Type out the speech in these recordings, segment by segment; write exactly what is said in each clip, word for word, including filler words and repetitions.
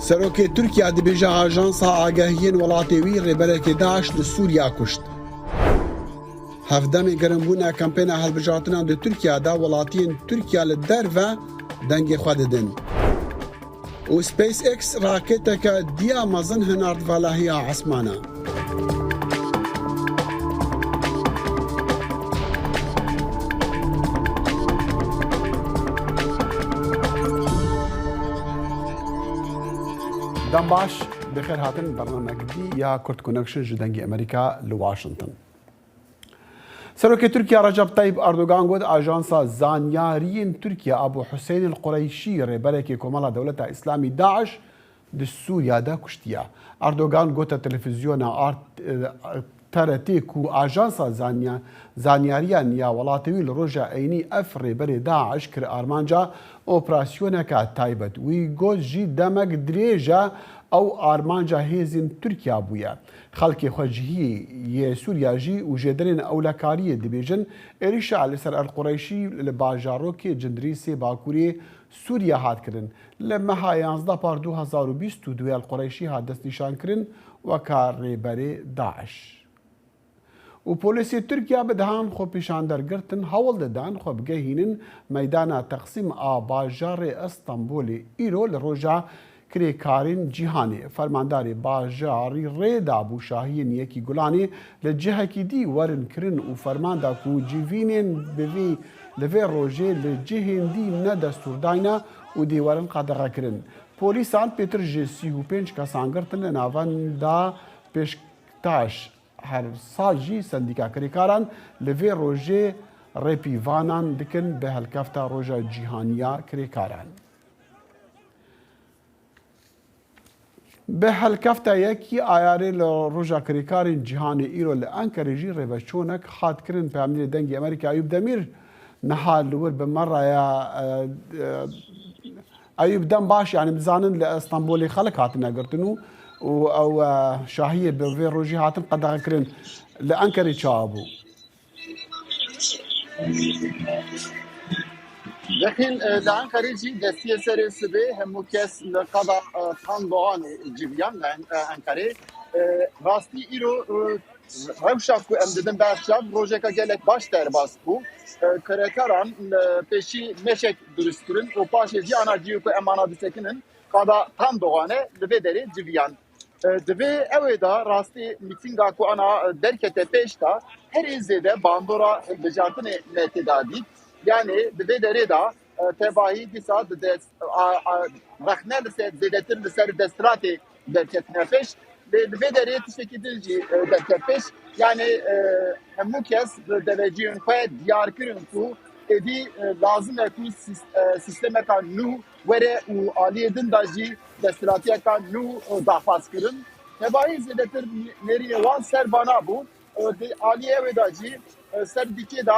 Serokê Tirkiye dibêje ajansa agahiyên welatê wî rêberekê DAIŞ li Sûriya kuşt. Hevdemê gerimbûna kampêna hilbijartinan di Tirkiye de welatiyên Tirkiye li derve dengê xwe didin. Û SpaceX raketeke diya mezin hinard valahiya esmana. Dem baş, bi xêr hatin bernamek dî ya Kurd Connection ji Dengê Amerîka li Washington. Serokê Tirkiye Recep Tayyip Erdogan got, ajansa zanyariyên Tirkiye Abu Huseyîn el Qureyşî, rêberekê Komela Dewleta Îslamî DAIŞ, di Sûriya de kuştiye. Erdogan gote televîzyona Art-, e, T R T ku ajansa zanya-, zanyariyan ya welatê wî li roja Eynî ev rêberê DAIŞ kir armanca operasyoneke taybet. Wî got, jî demek dirêj e ew armanca hêzên Tirkiye bûye. Xelkê xwecihî yê Sûriya jî û jêderên ewlekariyê dibêjin, êrîşa li ser El Qureyşî li bajarokê Cindirîsê Bakurê Sûriye hat kirin. Li meha yanzdeh par du hezar û bîst û du El Qureyşî hat destnîşankirin weka rêberê DAIŞ. Û polîsê Tirkiye bi dehan xwepêşander girtin, hewl didan xwe bigehînin meydana Teqsîm a bajarê Stenbolê îro li roja Kirêkarên Cîhanê. Fermandarê bajarî rê dabû şahiyên Yekî Gulanê li cihekî dî werin kirin û ferman da ku civînên bi vî, li vê rojê li cihên dî ne destûrdayne û dê werin qedexekirin. Polîsan pêtir ji sî û pênc kesan girtin, li navan da pêştaş her sal jî Sendîka Kirêkaran li vê rojê rêpîvanan dikin bi helkefta Roja Cîhaniya Kirêkaran. Bi helkefta yekî Ayarê li Roja Kirêkarên Cîhanê îro li Enkerê jî rêveçûnek hat kirin. Peyamnêrê Dengê Amerîka Eyûp Demîr niha li wir bi me re ye. E, e, Eyûp, dem baş, yanî dizanin li Stenbolê xelk hatine girtin û, û ew, e, şahiyê bi vê rojî hatin qedexekirin. Li Enkerê çawa bû? Dexîn, e, li Enqerê jî destiyê serê sibê hemû kes li qada, e, Tan Doğanê civiyan li En-, e, Enqerê. E, rastî îro, e, rewşa ku em didin ber çav, rojeka gelek baş derbas bû. E, kirêkaran, e, pêşî meşek dirust kirin û paşê jî ana cihê ku em ana disekinin, qada Tan Doğanê li vê derê civiyan. E, di vê ewê de rastî mîtînga ku ana, e, derkete pêş de herî zêde bandora hilbijartinê me tê de dît. Yanî di vê derê de, e, tevahî dîsa di dest, a, a, rexne li ser, zêdetir li ser desthilatê derketine pêş. Lê di vê derê tiştekî din jî, e, derket pêş. Yanî, e, hemû kes bi deveciyên xwe diyar kirin ku êdî, e, lazim e ku sîs-, e, sîstemeka nû were û aliyê din de jî desthilatiyeka nû daxwaz kirin. Tevahî zêdetir nêrînê wan ser vana bû. Di aliyê wê de jî, e, ser dîkê de,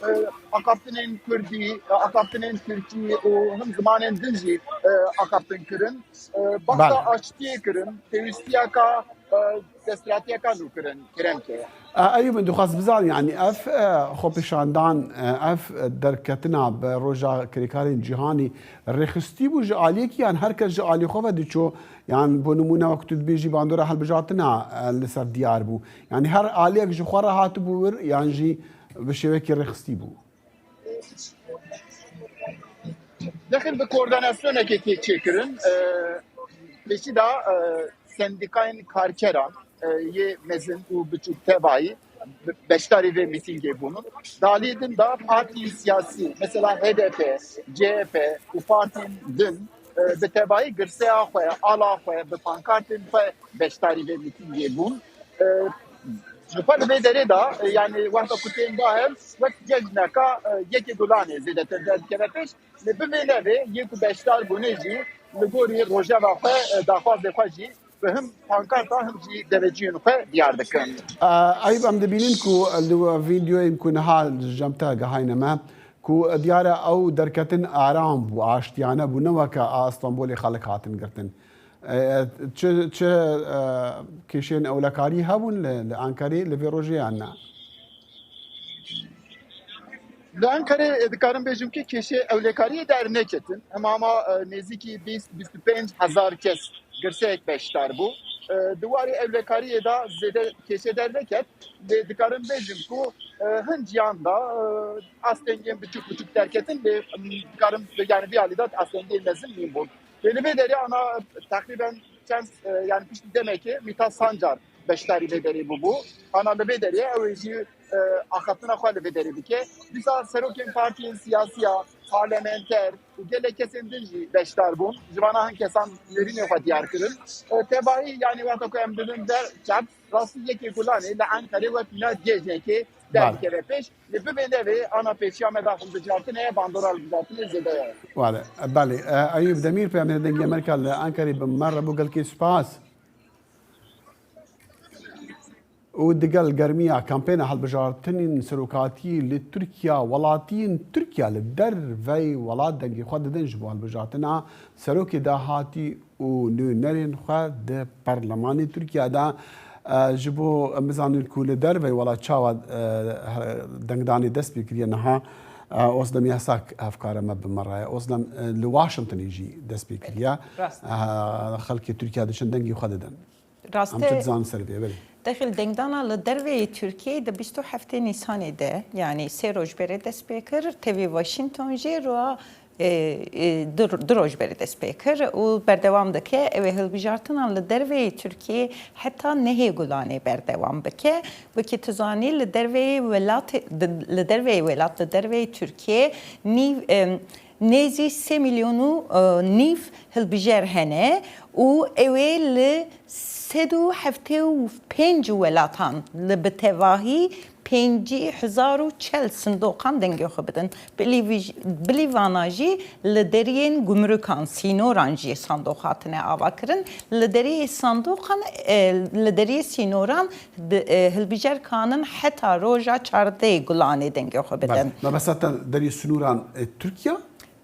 e, axaftinên kurdî, e, axaftinên tirkî û him zimanên din jî, e, axaftin kirin. E, behsa Bale. aştiyê kirin, pêwîstiyeka, e, desthilatiyeka nû kirin, kerem ke. E, Eyûb, min dixwest bizanim, yanî ev, e, xwepêşandan, e, ev derketina bi Roja Kirêkarên Cîhanî rêxistî bû ji aliyekî, yan her kes ji aliyê xwe ve diçû, yan bo nimûne wek tu dibêjî bandora hilbijartina, e, li ser diyar bû. Yanî her aliyek ji xwe re hatibû wir, yan jî bi şêwekî rêxistî bû? Dexil bi koordînasyonekê tê çêkirin, e, pêşî de, e, sendîkayên karkeran, e, yê mezin û biçûk tevayî be-, beşdarî vê mîtîngê bûn. Dalî din de partiyên siyasî, mesela H D P, C H P û partiyên din, e, bi tevayî girseya xwe, ala xwe, bi pankartên xwe beşdarî vê mîtîngê bûn. E, ji xwe li vê derê de, e, yanî wexta ku tên ba hev, wek cejneka, e, Yekê Gulanê zêdetir derdikeve pêş. Lê bi vê nevê yê ku beşdar bûne jî li gorî rojeva xwe, e, daxwazê xwe jî bi him pankarta him jî deveciyên xwe diyar dikin. E, Eyûb, em dibînin ku li vîdeoyên ku niha ji cem te gehayne me, ku diyar e ew derketin aram bû, aştiyane bû, ne weke a Stenbolê xelk hatin girtin. E, çi, çi, e, kêşeyên ewlekarî hebûn li, li Enqerê li vê rojê yan ne? Li Enqerê, e, dikarim bêjim ku kêşeyê ewlekariyê derneketin. Hema hema, e, nêzîkî bîst, bîst û pênc hezar kes girseyek beşdar bû. E, di warê ewlekariyê de zêde kêşe derneket. Lê dikarim bêjim ku, e, hin ciyan de, e, astengên biçûk biçûk derketin lê, em, dikarim, yani vî alî de astengên mezin nîn bûn. Lê li vê derê ana teqrîben çend, e, yani piştî demekê Mîta Sancar beşdarî vê derê bûbû. Ana li vê derê ew ê jî, e, axaftina xwe li vê derê bike. Dîsa serokên partiyên siyasiya, parlamenter û gelek kesên din jî beşdar bûn. Ji vana hin kesan nêrînê xwe diyar kirin. E, tevahî, yani wexta ku em didin der çap, rastî yekê Gulanê li Enqerê wek nêzîkekê Bale. derdikeve pêş. Lê bibêne vê ana pêşiya me da hilbijartin heye, bandora hilbijartinê zêde ye. Wale, belê. E, Eyûb Demîr, peyamnêra Dengê Amerîka li Enqerê bi me re bû, gelkî spas. Û digel germiya kampêna hilbijartinên serokatiyê li Tirkiya, welatiyên Tirkiya li derveyî welat dengê xwe didin ji bo hilbijartina serokê dahatî û nûnerên xwe di perlemanê Tirkiya de. E, ji bo em bizanin ku li derveyî welat çawa, e, dengdanê dest pê kiriye niha, e, Ozdem Yasak hevkara me bi me re ye. Ozdem, e, li Washingtonê jî dest pê kiriye. Rast. E, xelkê Tirkiya diçin dengê xwe didin. Rast Em e. Çi dizanin ser vê, belê. Dexil dengdana li derveyî Tirkiyeyê di bîst û heftê Nîsanê de, yanî sê roj berê dest pê kir, tevî Washington jî roa, e, e, du, du roj berê dest pê kir û berdewam dike. Ew ê hilbijartinan li derveyî Tirkiyeyê heta nehê Gulanê berdewam bike. Wekî tu zanî, li derveyî welatê, di, li derveyî welat, li derveyî Tirkiyeyê nîv, em, nêzî sê milyon û, e, nîv hilbijer hene û ew ê li sed û heftê û pênc welatan li bi tevahî pêncî hezar û çel sindoqan dengê xwe bidin. Bilî vî-, bilî vana jî li deriyên gumrûkan, sînoran jî sindoq hatine avakirin. Li deriyê sindoqan, e, li deriyê sînoran di, e, hilbijer kanin heta roja çardeh Gulanê dengê xwe bidin. Bale. Mebesta te deriyê sînoran, e, Tirkiye?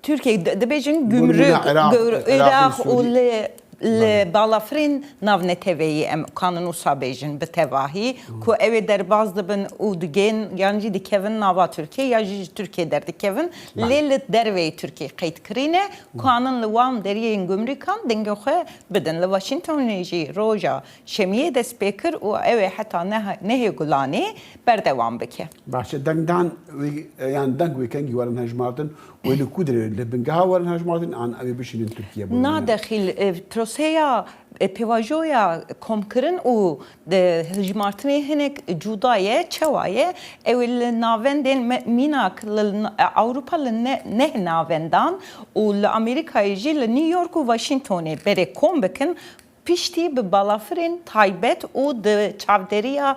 Tirkiye, di-, dibêjin Gumrûka gümrük, Iraq, gör-, Iraq û Iraq û Sûrî. li, li Belê. balafirên navneteweyî em kanin wisa bêjin bi tevahî, Hmm. ku ew ê derbas dibin û digên, yan jî dikevin nava Tirkiye, ya jî ji Tirkiye derdikevin, Belê. lê li derveyî Tirkiye qeyd kirîne, Hmm. kanin li wan deriyên gumrûkan dengê xwe bidin. Li Washingtonê jî roja Şemiyê dest pê kir û ew ê heta neh-, nehê Gulanê berdewam bike. Baş e, dengdan wê, e, yan deng wê kengî werin hejmartin, wê li ku dirê, li bingeha werin hejmartin, an ew ê bişînin Tirkiye bo Na nûne? dexîl, e, proseya, e, pêvajoya komkirin û, e, hejmartinê hinek cuda ye, çawa ye? Ew ê li navendên me-, mînak li n-, e, Ewropa li ne-, neh navendan û li Amerîkayê jî li New York û Washingtonê berê kom bikin. Piştî bi balafirên taybet û di çavderiya,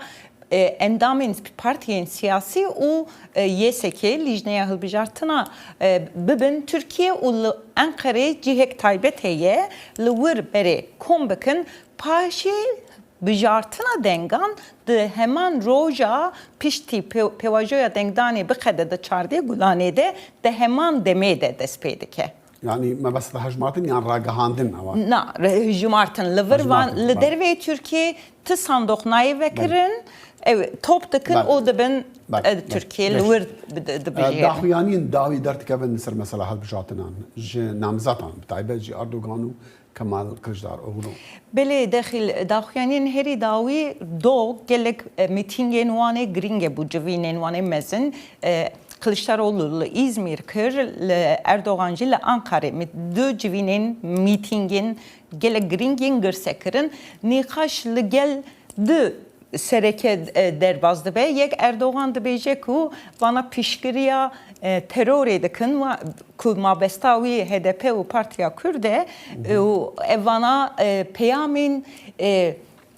e, endamên partiyên siyasî û, e, Y S K, Lijneya Hilbijartina, e, bibin Tirkiye û li Enqerê cihek taybet heye, li wir berê kom bikin, paşê bijartina dengan di heman roja piştî pê-, pêvajoya dengdanê biqede di çardeh Gulanê de, di heman demê de dest pê dike. Yanî mebesta hejmartin yan ragihandin ewa? Na, re-, hejmartin. Li vir van, Hejmartin, li belê. derveyê Tirkiyê ti sandoq nayê vekirin, ew top dikin Belê. û dibin, Belê, e, belê. Tirkiye li Belê. wir bi-, di-, E, dibijêrin. Daxuyaniyên dawî derdikevin li ser mesela hilbijartinan ji namizatan, bi taybet jî Erdogan û Kemal Kiliçdaroglu. Belê, dexîl, daxuyaniyên herî dawî do gelek, e, mîtîngên wan ê girîng e bû, civînên wan ê mezin. E, Kiliçdaroglu li Îzmîr kir, li Erdogan jî li Ankarê. Mi-, du civînên, mîtîngên gelek girîng yên girse kirin. Nîqaş li gel du sereke, e, derbas dibe. Yek Erdogan dibêje ku vana piştgiriya, e, terorê dikin, wa-, ku mabesta wî H D P û Partiya Kurd e, e, û ev vana, e, peyamên, e,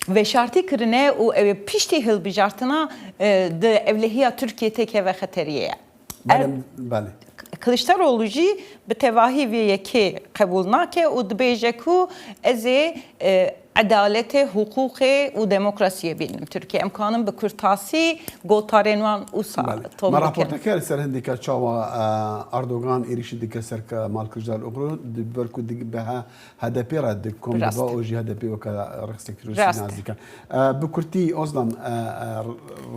veşartî kirine û ew ê piştî hilbijartina, e, di ewlehiya Tirkiyê têkeve xeteriyê ye. Belê, Er-, belê. Kiliçdaroglu jî bi tevahî vê yekê qebûl nake û dibêje ku ez ê, e, edaletê, hiqûqê û demokrasiyê bînin Tirkiye. Em kanin bi kurtasî gotarên wan wisa Belê. tom Me bikin. Raporteke li ser hindika çawa, e, Erdogan êrîşî dike ser Kemal Kiliçdaroglu, di ber ku di, bi he-, H D P re di kom Rast. diba û jî H D P weke rexsek terorîstî Rast. nas dikin. E, bi kurtî, Ozlem, e, e,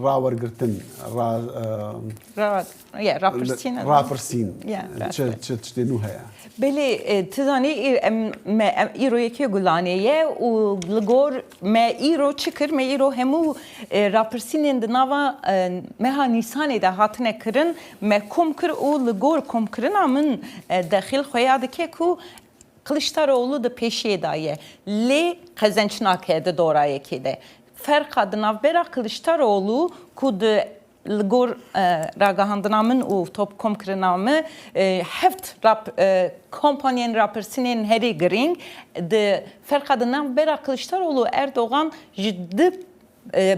rawergirtin, ra, e, Ra-, ye, rapirsîn. Rapirsîn. Ye, Çi, rast. çi tiştê nû heye? Belê, e, tu zanî, î-, em, me, em, îro yekê Gulanê ye û li gor me îro çi kir? Me îro hemû, e, rapirsînên di nava, e, meha Nîsanê de hatine kirin, me kom kir û li gor komkirina min, e, dexîl xweya dike ku Kiliçdaroglu di pêşiyê de ye. Lê qezenc nake di dora yekê de. Ferqa di navbera Kiliçdaroglu ku di li gor, e, ragihandina min û topkomkirina min, e, heft rap-, e, kompanyên rapirsînên herî girîng di ferqa di navbera Kiliçdaroglu û Erdogan ji di, e,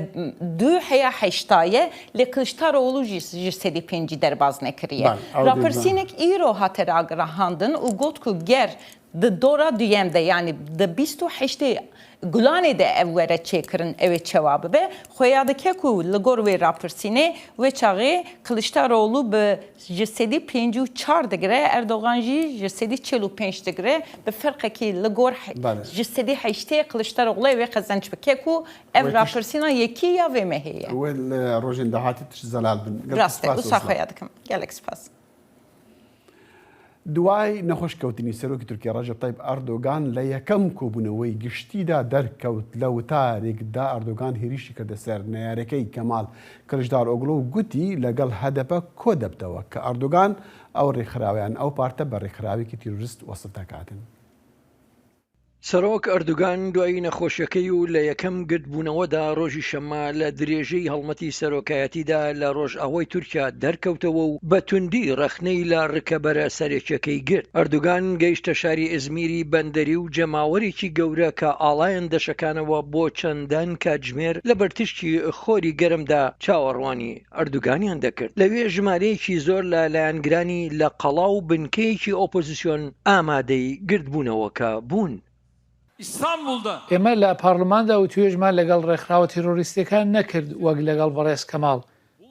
du heya heşta ye, lê Kiliçdaroglu jî ji sedî pêncî derbaz nekiriye. Belê, ew dê Rapirsînek îro hate ragihandin û got ku ger di dora duyem de, yanî di bîst û heştê Gulanê de ev were çêkirin, ew ê çawa bibe? Xweya dike ku li gor wê rapirsînê wê çaxê Kiliçdaroglu bi ji sedî pêncî û çar digire, Erdogan jî ji sedî çil û pênc digire, bi ferqekî li gor he-, Belê. ji sedî heştê Kiliçdaroglu wê qezenc bike ku ev Wê tişt- rapirsîna yekî ya vê mehê ye. Wê li rojên dahatî tişt zelal bin. Gelek Rast e, spas wisa Ozlem. xweya dikim. Gelek spas. Duway nexweşkewtinî Serokê Tirkiye Recep Tayyip Erdogan li yekem kobûneweyê giştî de derkewt. Li witarekî de Erdogan hêrîşî kirde ser neyarekey Kemal Kiliçdaroglu û gotî, legel H D P ko debte we ke Erdogan ew rêxiraweyan, ew parte bi rêxirawekî terorîst wesif dekatin. Serok Erdogan دوای نەخۆشیەکەی و لە یەکەم گردبوونەوەدا ڕۆژی شەممە لە درێژەی هەڵمەتی سەرۆکایەتیدا لە ڕۆژئاوای تورکیا دەرکەوتەوە و بە توندی ڕەخنەی لە ڕکەبەرە سەرەکیەکەی گرت. ئەردوگان گەیشتە شاری ئیزمیری بەندەری و جەماوەرێکی گەورە کە ئاڵایان دەشەکانەوە بۆ چەندان کاتژمێر لە بەرتیشکی خۆری گەرمدا چاوەڕوانی ئەردوگانیان دەکرد. لەوێ ژمارەیەکی زۆر لە لایەنگرانی لە قەڵا و بنکەیەکی ئۆپۆزیسیۆن ئامادەی گردبوونەوەکە بوون. ئێستا ئێمە لە پارلماندا و توێژمان لەگەڵ ڕێکخراوە تیرۆریستیەکان نەکرد وەک لەگەڵ بەڕێز کەماڵ.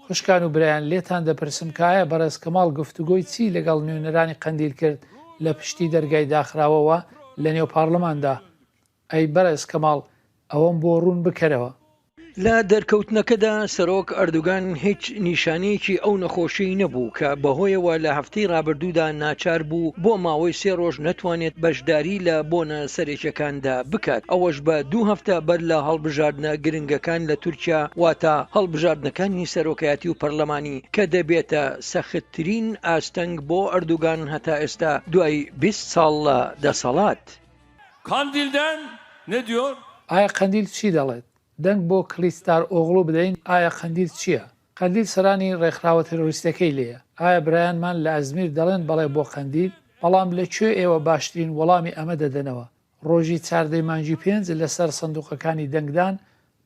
خوشکان و برایان، لێتان دەپرسم کە ئایا بەڕێز کەماڵ گفتوگۆی چی لەگەڵ نوێنەرانی قەندیل کرد لە پشتی دەرگای داخراوەوە لە نێو پارلماندا؟ ئەی بەڕێز کەماڵ، ئەوەم بۆ ڕوون بکەرەوە. لە دەرکەوتنەکەدا سەرۆک ئەردوگان هیچ نیشانەیەکی ئەو نەخۆشیی نەبوو کە بەهۆیەوە لە هەفتەی ڕابردوودا ناچار بوو بۆ ماوەی سێ ڕۆژ نەتوانێت بەشداری لە بۆنە سەرەکیەکاندا بکات. ئەوەش بە دوو هەفتە بەر لە هەڵبژاردنە گرنگەکان لە تورکیا، واتە هەڵبژاردنەکانی سەرۆکایەتی و پەرلەمانی کە دەبێتە سەختترین ئاستەنگ بۆ ئەردوگان هەتا ئێستا دوای بیست ساڵ لە دەسەڵات. Kandil'den ne diyor? ئایا قەندیل چی دەڵێت؟ دەنگ بۆ کلیچدارئۆغڵو بدەین، ئایا قەندیل چییە؟ قەندیل سەرانی ڕێکخراوە تێرۆریستەکەی لێیە. ئایا برایانمان لە ئەزمیر دەڵێن بەڵێ بۆ قەندیل؟ بەڵام لە کوێ ئێوە باشترین وەڵامی ئەمە دەدەنەوە؟ ڕۆژی چاردەی مانگی پێنج لەسەر سندوقەکانی دەنگدان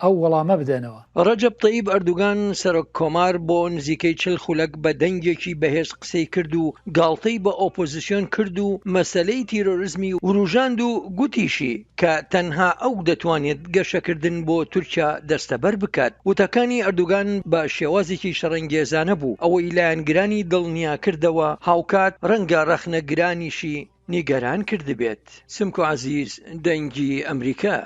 ئەو وەڵامە بدەنەوە. ڕەجەب تەیب ئەردوگان، سەرۆک کۆمار، بۆ نزیکەی چل خولەک بە دەنگێکی بەهێز قسەی کرد و گاڵتەی بە ئۆپۆزیسیۆن کرد و مەسەلەی تیرۆریزمی وروژاند و گوتیشی کە تەنها ئەو دەتوانێت گەشەکردن بۆ تورکیا دەستەبەر بکات. وتەکانی ئەردوگان بە شێوازێکی شەڕەنگێزانە بوو، ئەوەی لایەنگرانی دڵنیا کردەوە، هاوکات ڕەنگە ڕەخنەگرانیشی نیگەران کردبێت. سمکۆ عەزیز، دەنگی ئەمریکا.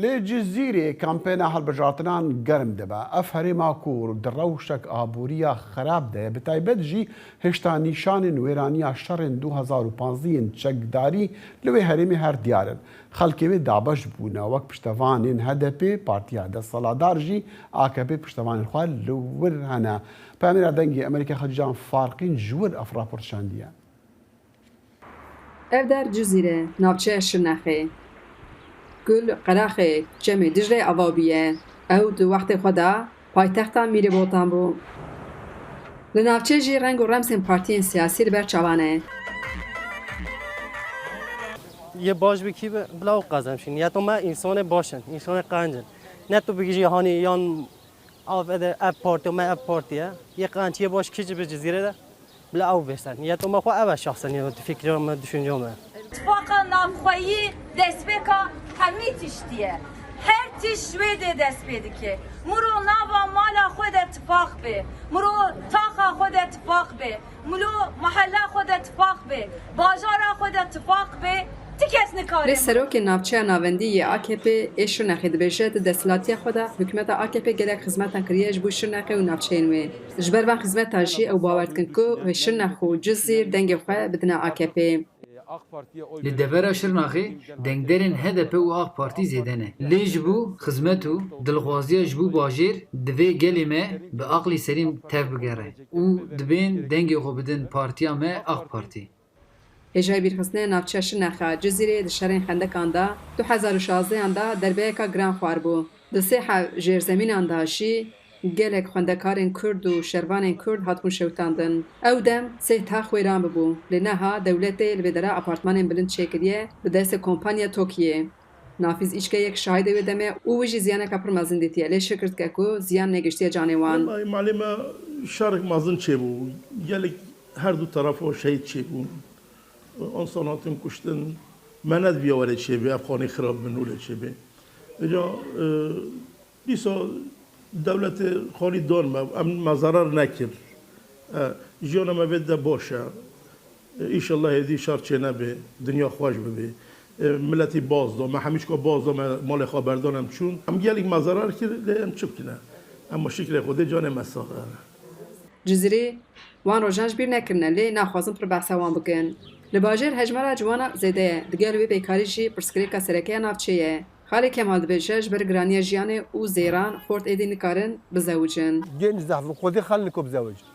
Lê Cizîrê kampêna hilbijartinan germ dibe. Ev herêma ku di rewşek aboriya xerab de ye, bi taybet jî hêşta nîşanên wêraniya şerên du hezar û panzdeh yên çekdarî li wê herêmê her diyar in. Xelkê wê dabeş bûne, wek piştevanên H D P, partiya desthilatdar jî A K P piştevanên xwe li wir hene. Peyamêra Dengê Amerîka Xecîcan Farqîn ji wir ev rapor şandiye. Ev der Cizîr e, navçeya Şirnexê. Gul, qeraxê Çemê Dicleyê ava bûye. Ew di wextê xwe de paytexta Mîrê Botan bû. Li navçê jî reng û remzên partiyên siyasî li ber çavan e. Yê baş bi kî be, bila ew qezenç in. Niyeta me însanê baş in, însanê qenc in. Ne tu bigijî hanî yan Av ede ev partiya me ev partiye. Yê qençiyê baş kî ji bi Cizîrê de bila ew bêsen. Niyeta me xwe ev e şahsen ya fikrê me, düşünce me. Tifaqa Xweyî destpêka hemî tiştî ye. Her tişt ji wê dê dest pê dike. Miro nava mala xwe de tifaq be. Miro taxa xwe de tifaq be. Miro mahella xwe de tifaq be. Bajara xwe de tifaq be. Ti kes nikare. Lê serokê navçeya navendî yê A K P ê Şirnexê dibêje, di desthilatiya xwe de hikûmeta A K P gelek xizmetan kiriye ji bo Şirnexê û navçeyên wê. Ji ber van xizmetan jî ew bawer dikin ku wê Şirnex û Cizîr dengê xwe bidine A K P. Li devera Şirnaxê dengderên H D P û AK Partî zêde ne. Lê ji bo xizmet û dilxwaziya ji bo bajêr divê gelê me bi aqlî serîn tev bigere û dibên dengê xwe bidin partiya me AK Partî. Hêjayî bîrxistinê navçeya Şirnexa Cizîrê di şerên xendekan de du hezar û şazdehan de derbeyeka giran xwar bû. Di sê hev jêrzemînan de jî gelek xwendekarên Kurd û şervanên Kurd hatibûn şewitandin. Ew dem sê tax wêran bibû, lê niha dewletê li vê dera apartmanên bilind çêkiriye bi destê kompanya Tokiyê. Nafîz Îçke yek şahidê wê demê û wî jî ziyaneka pir mezin dîtiye, lê şikir dike ku ziyan negihiştiye canê wan. Malê me şerek mezin çêbû. Gelek her du terefo şehîd çêbûn. Onsan hatin kuştin. Me nediviya were çêbe, ev xanî xirab bin û lê çêbe. Îca, e, dîsa dewletê xalî dan me, em me zerar nekir. E, jiyana me vê de baş e. E, înşallah hêdî şer çênebe, dinya xweş bibe. E, miletî baz da, me hemîçka baz da, me malê xwe berdan em çûn. Em gelek me zerar kir, lê em çi bikine? Ema şikrê Xwedê canê me sax e. Cizîrî wan rojan ji bîr nekirine, lê naxwazin pir behsa wan bikin. Li bajêr hejmara ciwana zêde ye. Digel wê bêkarî jî pirsgirêka sereke ya navçê ye. Xalê Kemal dibêje, ji ber giraniya jiyanê û zêran xort êdî nikarin bizewicin. Genç zehf, Xwedê xel niko bizewicin.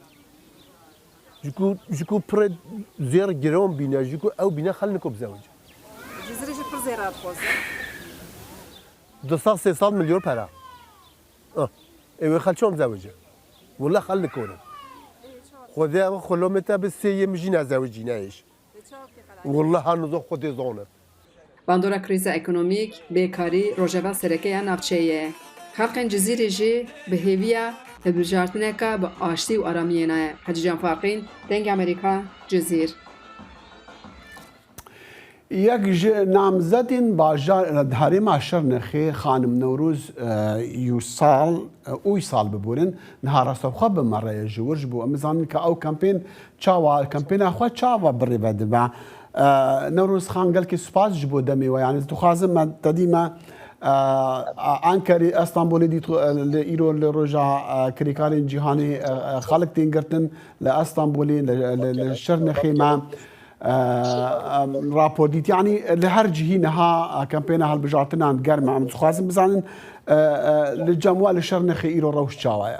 Ji ku, ji ku pirê zêr giran bîne, ji ku ew bîne xel niko bizewicin. Cizîrê jî pir zêra dixwaze. Du sed sê sed milyon pera. Ah, ê wê xel çawa bizewicin? Wela xel nikorin. Xwedê ev xulomê te bi sê yê min jî nezewicîne êş. Wela her nizo Xwedê zone. Bandora krîza ekonomîk, bêkarî, rojeva sereke ya navçeyê ye. Xelkên Cizîrê jî bi hêviya hilbijartineka bi aştî û aramiyê ne ye. Hecî Can Faqîn, Dengê Amerîka, Cizîr. Yek ji namzetên bajar, herêma Şirnexê, xanim Newroz, e, Uysal, e, Uysal biborin, niha rastewxwe bi me re ye ji wir, ji bo em bizanin ke ew kampên çawa, kampêna xwe çawa bi rê ve dibe. E, Newroz Xan, gelkî spas ji bo demê we. Yanî, dixwazim me, te dî me, e, Ankerê, Estanbulê dît, e, li îro li roja, e, kirêkarên cîhanê, e, e, xelk tên girtin li Estanbulê, li, li, li Şirnexê me. Em, rapor dît. Yanî li her cihî niha, e, kampêna hilbijartinan germ e. Em dixwazin bizanin, e, e, li cem we li Şirnexê îro rewş çawa ye?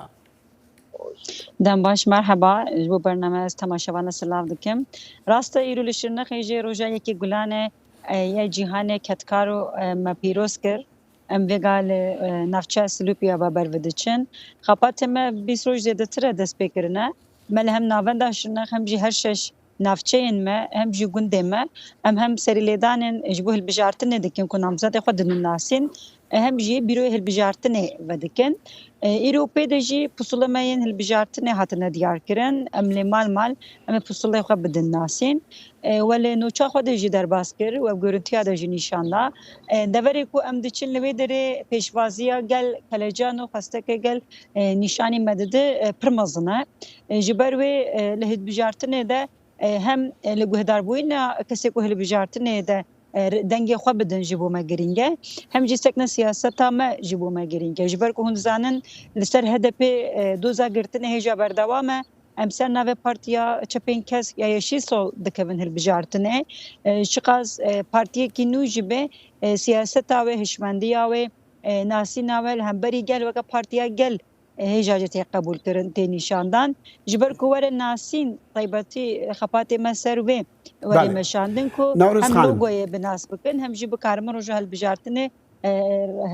Dem baş, merheba. Ji bo bername ez temaşevana silav dikim. Rast e, îro li Şirnexê jî roja yekê Gulanê, e, yê cîhanê kedkar û, e, me pîroz kir. Em vêga li, e, navçeya Silûpî ya ve bervidiçin. Xebatê me bîst roj zêdetir e dest pê kirine. Me li hem navenda Şirnex hem jî her şeş navçeyên me, hem jî gundê me, em hem serîlêdanên ji bo hilbijartinê dikin ku namzetê xwe didinasîn, e, hem jî bîroyê hilbijartinê vedikin. E, îro pê de jî pusula me yên hilbijartinê hatine diyarkirin. Em lê mal mal em ê pusulê xwe bidin nasîn. E, we li nûça xwe de jî derbas kir, we bi görüntüya de jî nîşan da. E, deverê ku em diçin li wê derê pêşvaziya gel kelecan û xwestekê gel, e, nîşanî me dide, e, pir mezin e. E, ji ber wê, e, li hilbijartinê de, e, hem, e, li guhdarbûyîna kesê ku hilbijartinê de, e, dengê xwe bidin ji bo me girîng e. Hem jî sekne siyaseta me ji bo me girîng e. Ji ber ku hûn dizanin li ser H D P, e, doza girtinê hêja berdewam e. Em ser navê Partiya Çepên Kesk ya Yeşîl Sol dikevin hilbijartinê. E, çiqas, e, partiyekî nû jî be, e, siyaseta wê, hişmendiya wê, e, nasîna wê li hemberî gel weke partiya gel, e, hêja jî tê qebûlkirin, tê nîşandan. Ji ber ku were nasîn, taybetî, e, xepatê me ser wê were Belê. meşandin ku Newroz em Xanim. logoyê bi nas bikin, hem jî bikarimin roja hilbijartinê e,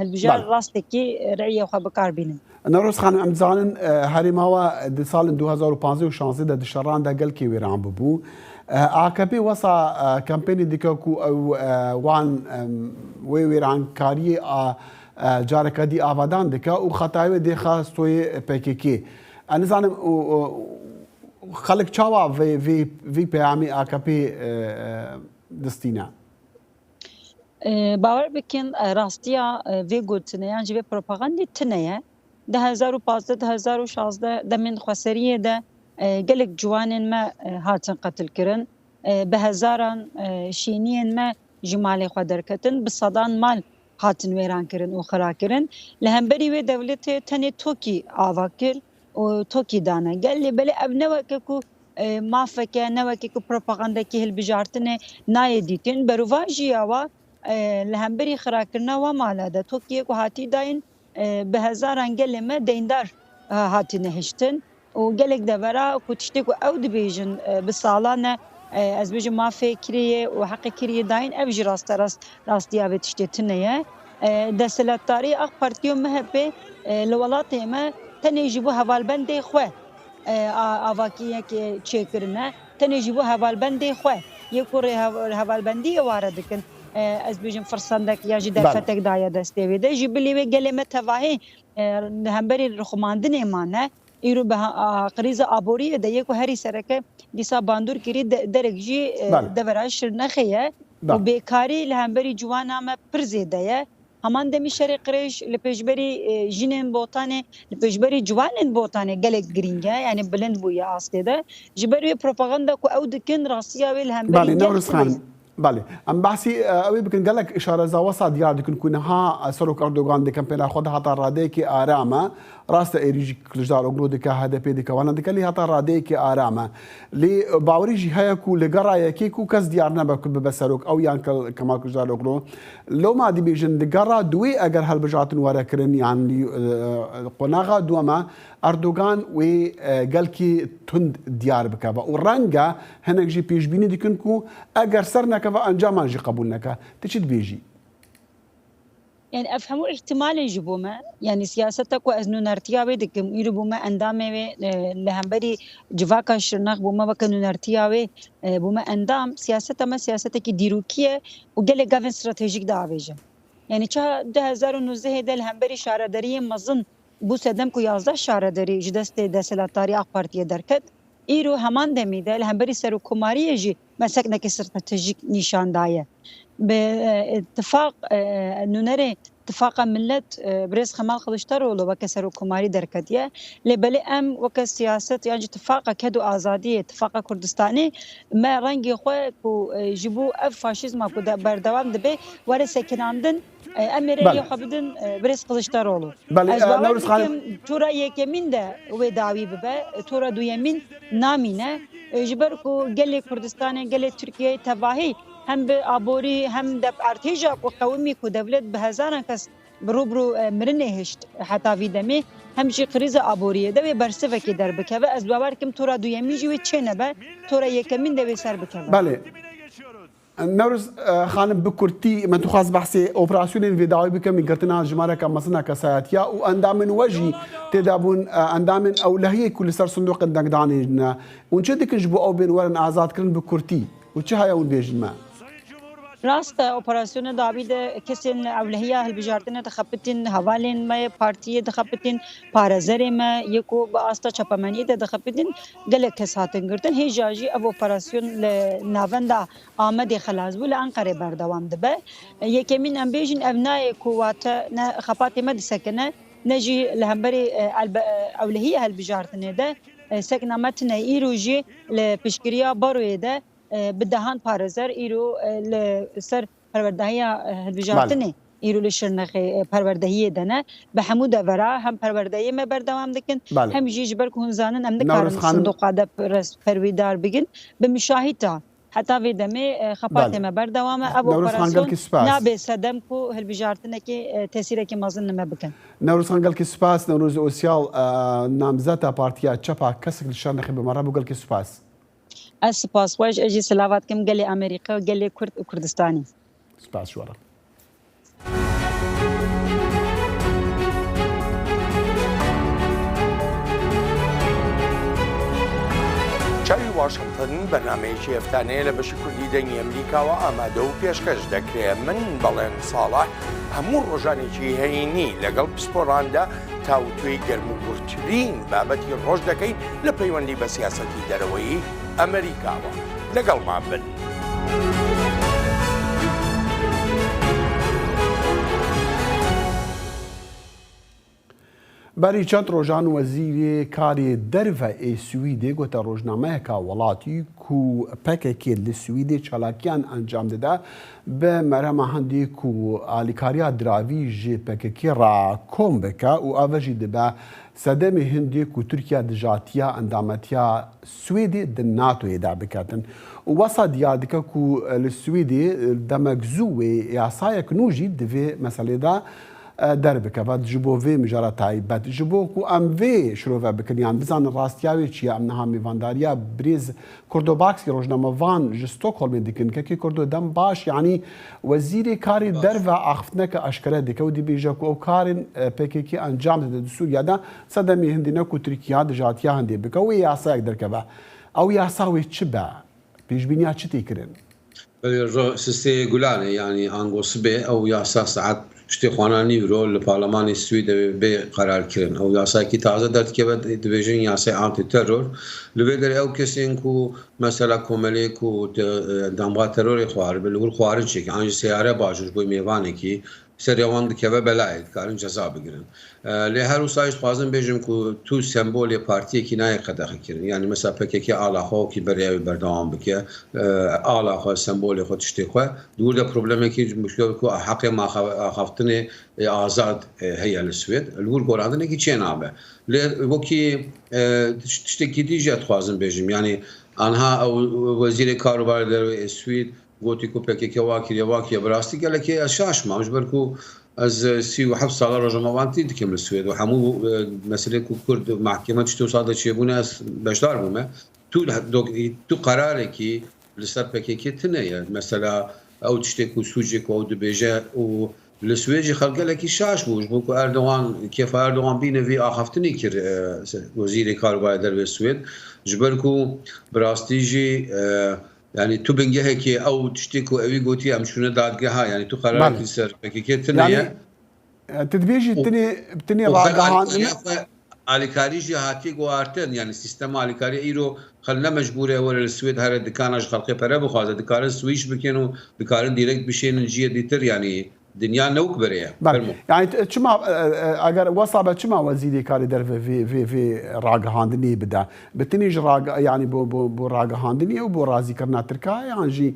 hilbijar Belê. rastekî rêyê xwe bi kar bînin. Newroz Xanim, em dizanin, e, herêma we di salên du hezar û panzdeh û şanzdeh de di şeran de gelkî wêran bûbû. E, A K P wesa, e, kampênê dike ku ew, e, wan, em, wê wêrankariyê a, e, careke dî avadan dike û xetayê wê dêxe stoyê P K K. Ez nizanim û, û xelk çawa vê, vê, vê peyamê A K P, e, e, distîne? E, bawer bikin, e, rastiya, e, vê gotinê yan jî vê propagandê tune ye. Di hezar û pazdeh, di hezar û şazdeh demên xweseriyê de, e, gelek ciwanên me, e, hatin qetilkirin. E, bi hezaran, e, şêniyên me ji malê xwe derketin, bi sedan mal hatin wêrankirin û xirakirin. Li hemberî wê dewletê tenê tokî ava kir û tokî dane gel. Lê belê ev ne weke ku, e, mafeke, ne weke ku propagandekî hilbijartinê nayê dîtin. Berovajî ya wa, e, li hemberî xirakirina wa mala de tokiyê ku hatî dayîn, e, bi hezaran gelê me deyndar, e, hatine hiştin û gelek devera ku tiştê ku ew dibêjin, e, bi salan e, e, ez bêjim mafê kirê ye û heqê kirê ye dayîn, ev jî rasterast rastiya vê tiştê tune ye. E, desthilatdarî A K Partî û M H P, e, li welatê me tenê ji bo hevalbendê xwe, e, a-, avakiyek, e, çêkirine. Tenê ji bo hevalbendê xwe, yê ku rê hev-, hevalbendiyê ware dikin, e, ez bêjim firsendek ya jî Belê. derfetek daye destê wê de. Ji bilî wê gelê me tevahî, e, li hemberî rixumandinê mane. Îro bi ha-, a, krîza aboriyê de yê ku herî sereke dîsa bandor kirî de-, derek jî, e, Belê. devera Şirnexê ye. Belê. Û bêkarî li hemberî ciwana me pir zêde ye. Heman demî şerê qirêj li pêşberî, e, jinên Botanê, li pêşberî ciwanên Botanê gelek girîng e, yanî bilind bûye astê de. Ji ber wê propaganda ku ew dikin, rastiya wê li hemberî Belê, gel Newroz tune ye. Xanim. Belê. Em behsî, e, ew ê bikin, gelek şareza wesa diyar dikin ku niha, e, Serok Erdogan di kempêna xwe de heta radeyekê aram e. Rast e, êrî jî Kiliçdaroglu dike, H D P dike, wana dike, lê heta radeyekê aram e. Lê bawerî jî heye ku li gera yekê ku kes diyar nebe ku bibe serok, ew yan Ke-, Kemal Kiliçdaroglu. Loma dibêjin li gera duwê eger hilbijartin were kirin, yan, e, qonaxa duwem e, Erdogan wê, e, gelkî tund diyar bikeve û reng e hinek jî pêşbînî dikin ku eger ser nekeve encaman jî qebûl neke. Tu çi dibêjî? Yani ev hemû îhtimalên ji bo me, yani siyaseta ku ez nûnertiya wê dikim, îro bûme endamê wê, e, li hemberî civaka Şirnex bûme weke nûnertiya wê, e, bûme endam, siyaseta me siyasetekî dîrokî ye û gelek gavên stratejîk diavêje. Yani çawa du hezar û nozdehê de li hemberî şaredariyên mezin bû sedem ku yazdeh şaredarî ji destê desthilatdarî A K Partiyê derket, îro heman demî de li hemberî serokkomariyê jî meseknekê stratejîk nîşan daye. Bi, e, tifaq, e, nûnerê Tifaqa Millet, e, birêz Kemal Kiliçdaroglu weke serokkomarî derketiye. Lê belê em weke siyaset yan jî tifaqa ked û azadiyê, tifaqa Kurdistanê, me rengê xwe ku, e, ji bo ev faşîzma ku de berdewam dibe, were sekinandin, e, em ê rêyê Belê. xwe bidin, e, birêz Kiliçdaroglu. Belê, Ez e, bawer Newroz Xanim. dikim tura yekemîn de wê dawî bibe, tura duyemîn namîne. E, ji ber ku gelê Kurdistanê, gelê Tirkiyeyê tevahî hem bi aborî hem de bi erdhêja ku qewimî ku dewlet bi hezaran kes bi rû bi rû, e, mirinê hişt heta vî demê, hem jî krîza aboriyê de wê bersivekê derbikeve. Ez bawer dikim tura duyemîn jî wê çênebe, tura yekemîn de wê ser bikeve. Belê. Newroz, e, Xanim, bi kurtî, me dixwaz behsê operasyonên vê dawî bikim, girtina jimareke mezin a kesayetiya û endamên we jî tê de bûn, e, endamên ewlehiyê ku li ser sindoqên dengdanê ne. Hûn çi dikin ji bo ew bên werin azadkirin bi kurtî? Û çi heye hûn bêjin me? Rast e, operasyona dawî de kesên ewlehiya hilbijartinê dixebitin, hevalên me yê partiyê dixebitin, parêzerê me yê ku bi asta çapemeniyê de dixebitin, gelek kes hatin girtin. Hêja jî ev operasyon li navenda Amedê xilas bû, li Enqerê berdewam dibe. Yekemîn em bêjin, ev nayê ku wate ne xepatê me disekine, ne jî li hemberî, e, elbe-, e, ewlehiya hilbijartinê de, e, sekna me tune. Îro jî li piştgiriya baroyê de, e, bi dehan parêzer îro, e, li ser perwerdehiya, e, hilbijartinê Belê. îro li Şirnexê, e, perwerdehiyê de ne. Bi hemû devera hem perwerdehiyê me berdewam dikin, Belê. hem jî ji ber ku hûn zanin em nikarin Newroz Xanim. sindoqa de res-, perwîdar bigin. Bi muşahîta heta vê demê, e, xebatê Belê. me berdewam e. Ev Newroz Xan, operasyon gelkî spas. nabe sedem ku hilbijartinekê, e, tesîrekî mezin li me bikin. Newroz Xan, gelkî spas. Newroz Osyal, e, namzeta Partiya Çep a Kesek li Şirnexê bi me re bû, gelkî spas. Ez spas we ji, ez jî silava dikim gelê Amerîka û gelê Kurd û Kurdistanê. Spas ji we re. Çavi Washington، بەرنامەیەکی هەفتانەیە لە بەشی کوردی دەنگی ئەمریکاوە ئامادە و پێشکەش دەکرێت. من بەڵێن ساڵح هەموو ڕۆژانێکی هەینی لەگەڵ پسپۆراندا تاوتوێی گەرموگوڕترین بابەتی ڕۆژ دەکەین لە پەیوەندی بە سیاسەتی دەرەوەی ئەمریکاوە. لەگەڵمان بن. Berî çend rojan Wezîrê Karê Derve ê Swîdê gote rojnameyeka welatî ku P K K li Swîdê çalakiyan encam dide, bi merema hindê ku alîkariya diravî ji P K K re kom bike û ev jî dibe sedemê hindê ku Tirkiye dijatiya endametiya Swêdê di NATOyê de biketin. Û wesa diyar dike ku li Swêdê demek zû wê yasayek nû jî di vê meselê de e, derbikeve ji bo vê mijara taybet. Ji bo ku em vê şirove bikin, yan bizanin rastiya wê çi ye, em niha mêvandariya birêz Kurdo Baksî rojnamevan ji Stockholmê dikin. Kekê Kurdo, dem baş, yanî Wezîrê Karê Derve axiftineke eşkere dike û dibêje ku ew karên, e, P K K encam dide di Sûriye de, sedemê hindî ne ku Tirkiye dijatiya hindê bike û wê yasayek derkeve. Ew yasa wê çi be? Pêşbîniya çi tê kirin? Belê, ro-, sisê gulanê, yanî ango sibê, ew yasa saet piştê xwana nîvro li Parlemanê Swêdê bê qerar kirin. Ew yasayekî taze derdikeve, dibêjin yasayê antiteror. Li vê derê ew kesên ku mesela komelê ku te-, e, damba terorê xwaribin, li wir xwarin çêkin, an jî seyare bajûr ji bo mêvanekî, serê wan dikeve belayê, dikarin ceza bigirin. E, lê her wisa jî dixwazim bêjim ku tu sembolê partiyekî nayê qedexekirin. Yanî mesela P K K ala xwe wekî beriya wî berdewam bike, e, ala xwe, sembolê xwe, tiştê xwe. Di wir de problemekî muşkil ku heqê maxa-, axaftinê, e, azad, e, heye li Swêd. Li wir gorandinekî çênabe. Lê wekî, e, tiş-, tiştekî dî jî dixwazim bêjim. Yanî anha ew wezîrê kar û barê derve ê Swêd, gotî ku P K K wa kiriye, wa kiriye. Bi rastî gelekî ez şaş mam, ji ber ku ez, e, sî û heft sala rojnamevanîtî dikim li Swêd û hemû, e, meselê ku Kurd mehkeme tiştê wisa de çêbûne ez beşdar bûme. Tu, tu qerarekî li ser P K K tune ye. Mesela ew tiştê ku sûcê ku ew dibêje û li Swêd jî xelk gelekî şaş bû, ji bo ku Erdogan, kêfa Erdogan bîne vî axaftinê kir, e, se-, wezîrê kar û barê derve Swêd. Ji ber ku bi rastî jî, e, Yanî tu bingehekê ew tiştê ku ewî gotî em çûne dadgeha, yanî tu qerarekî Belê. li ser P K K tune Yanî, ye. e, tu dibêjî Û, tenê, tenê û xelk ragihandin. alîkariya xwe, alîkarî jî hatiye guhartin, yanî sîstema alîkariyê îro xelk ne mecbûr e were li Swêd here dikana ji xelkê pere bixwaze, dikarin swîç bikin û dikarin dîrekt bişênin ciyê dîtir, yanî dinya ne wek berê ye. Belê. Fermo. Yanî t-, çima, e, e, eger wesa be çima wezîrê karê derve vê, vê, vê ragihandinê bide? Bi tenê ji rag-, yanî bo, bo, bo ragihandinê û bo razîkirina Tirka yan jî,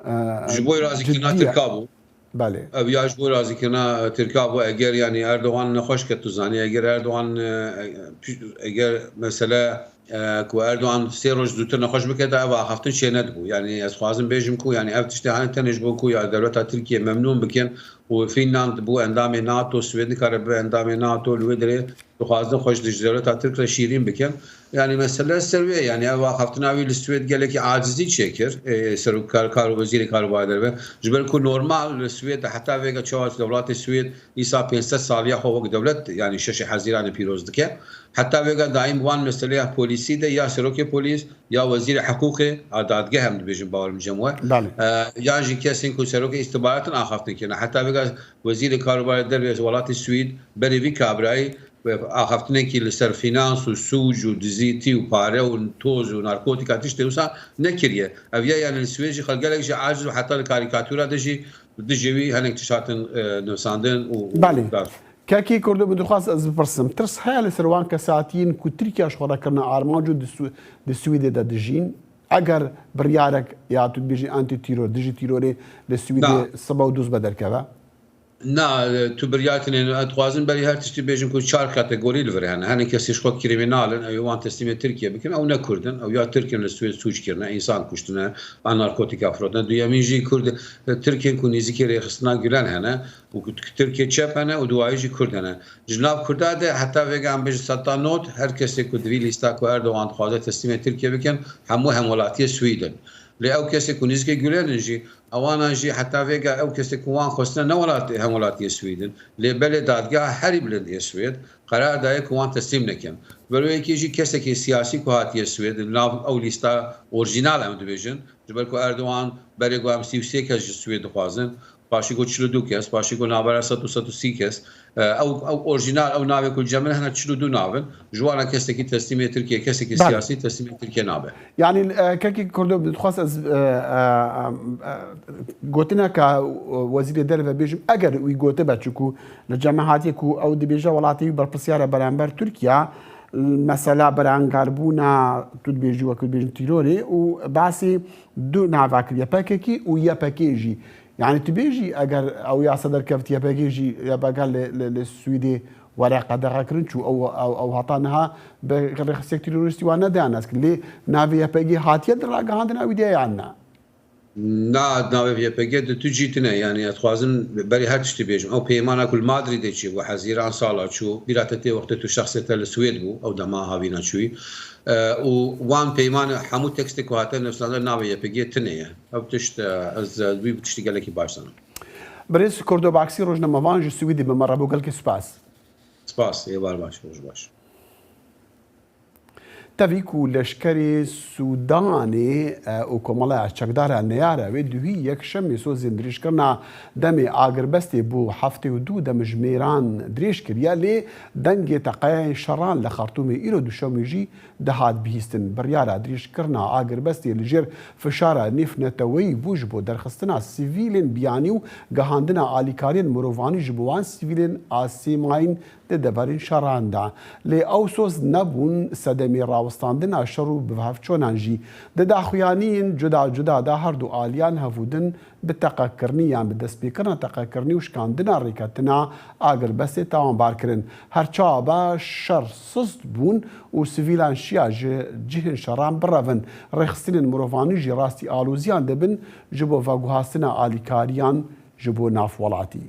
e, Ji bo razîkirina ciddiye? Tirka bû. Belê. Ev ya ji bo razîkirina, e, Tirka bû. Eger yanî Erdogan nexweş ket, tu zanî, eger Erdogan, e, e, eger mesele e, ku Erdogan sê roj zûtir nexweş bikete, ev axaftin çênedibû. Yanî ez xwazim bêjim ku yanî ev tiştê hene tenê ji bo ku ya dewleta Tirkiye memnûn bikin û Fînland bû endamê nato, Swêd nikare bibe endamê nato, li wê derê dixwazin xwe ji dewleta Tirk re şîrîn bikin. Yanî mesele ser wê, yanî ev axaftina wî li Swêd gelekî acizî çêkir, e, serokar, kar û wezîrê kar û barê derve. Ji ber ku normal li Swêd de heta vêga çawa dewletê Swêd îsa pênc sed saliya xwe wek dewlet, yanî şeşê Hezîranê pîroz dike. Heta vêga daîm wan meseleya polîsî de ya serokê polîs, ya wezîrê hiqûqê, a dadgeh em dibêjin, bawer im cem we. Belê. E, yan jî kesên ku serokê îstihbaratin axaftin kirine. Heta vêga wezîrê karûbarê derve welatê Swîd berê vî kabrayî, e, axaftinekî li ser fînans û sûc û dizîtî û pare û toz û narkotîka tiştê wisa nekiriye. Ev ya, yanî li Swêd jî xelk gelek jî aciz û heta li karîkatûra de jî dijî wî hinek tişt hatin, e, nivîsandin û, û Belê. dar. Kekî Kurdo, min dixwest ez bipirsim, tirs heye li ser wan kesatiyên ku Tirkiye ji xwe re kirine armanc û di Swi-, di Swîdê de dijîn? Eger biryarek ya tu dibêjî antî-tîror, dijî tîrorê li Swîdê Na. sibe û dûz be derkeve? Na, e, tu biryar tinê, ez dixwazim berî her tiştî bêjim ku çar kategorî li vir hene. Hene kesê ji xwe krîmînal in, ew ê wan teslîmê Tirkiye bikin, ew ne Kurd in, ew ya Tirk in li Swêd sûc kirine, însan kuştine, an narkotîka firotine. Duyemîn jî Kurd, e, Tirk in ku nêzîkî rêxistina Gulen hene û ku Tirkê çep hene û duwayî jî Kurd hene. Ji nav Kurda de heta vêga em bêjin seta nod, her kesê ku di vî lîsta ku Erdogan dixwaze teslîmê Tirkiye bikin, hemû hemwelatiyê Swîd in. Lê ew kesê ku nêzîkê Gulen in jî, ewana jî heta vêga ew kesê ku wan xwestine ne welat-, hemwelatiyê Swîd in. Lê belê dadgeha herî bilind ê Swêd qerar daye ku wan teslîm nekin. Ji ber wê yekê jî kesekî siyasî ku hatiye Swêd, li nav ew lîsta orjînal em dibêjin, ji ber ku Erdogan berê got em sî û sê kes ji Swêd dixwazin Paşî got çil û du kes, paşî got navbera sed û sed û sî kes. E, ew, ew orjînal, ew navê ku li cem min hene çil û du nav in. Ji wana kesekî teslîmê Tirkiye, kesekî Belê. siyasî teslîmê Tirkiye nabe. Yanî e, kekî Kurdo dixwest ez e, e, e, gotineka wezîrê derve bêjim, eger wî gotibe, çiku li cem min hatiye ku ew dibêje welatê wî berpirsiyar e beramber Tirkiye, mesela berengarbûna, tu dibêjî wekî dibêjin tîrorê û basî du nava kiriye, P K K û Y P G jî. Yanî tu bêjî eger ew yasa derkevt Y P G jî, Y P G li, li, li Swîdê were qedexekirin, çû ew, ew, ew heta niha bi rêxistek terorîstî wan nedaye naskirin. Lê navê Y P G hatiye di ragihandina wî de yan na? Na, navê Y P G di tu cî tine, yanî ez dixwazim berî her tiştî bêjim. Ew peymana ku li Madrîdê çû, ku hezîran sala çû, bîra te tê wextê tu şexsê te li Swêd bû, ew dema havîna çûyî. E, û wan peyman hemû tekstê ku hate nivîsandin navê Y P G tune ye. Ev tişt, e, ez, e, wî tiştî gelekî baş zanim. Birêz Kurdo Baksî, rojnamevan ji Swîdê, bi me re bû, gelkî spas. Spas, êvar baş, roj baş. Tevî ku leşkerê Sûdanê e, û Komeleya Çekdara Neyara wê duhî yekşemê sozên dirêjkirina demê agirbestê bo heftê û du demjimêran dirêj kiriye, lê dengê teqeyên şeran li Xartûmê îro duşemê jî dihat bihîstin. Biryara dirêjkirina agirbestê li jêr fişara nêvneteweyî bû ji bo derxistina sivîlên biyanî û gihandina alîkariyên mirovanî ji bo wan sivîlên asê mayîn di deverên şeran de. Lê ew soz nebûn sedemê rawestandina şer û bihevçonan jî. Di daxuyaniyên cuda cuda de her du aliyan hevûdin bi teqekirinî yan bi destpêkirina teqekirinî û şikandina rêketina agirbestê tawanbar kirin. Her çawa be şer sist bûn û sivîlan şiya ji cihên şeran birevin. Rêxistinên mirovanî jî rastî aloziyan dibin ji bo veguhastina alîkariyan ji bo nav welatî.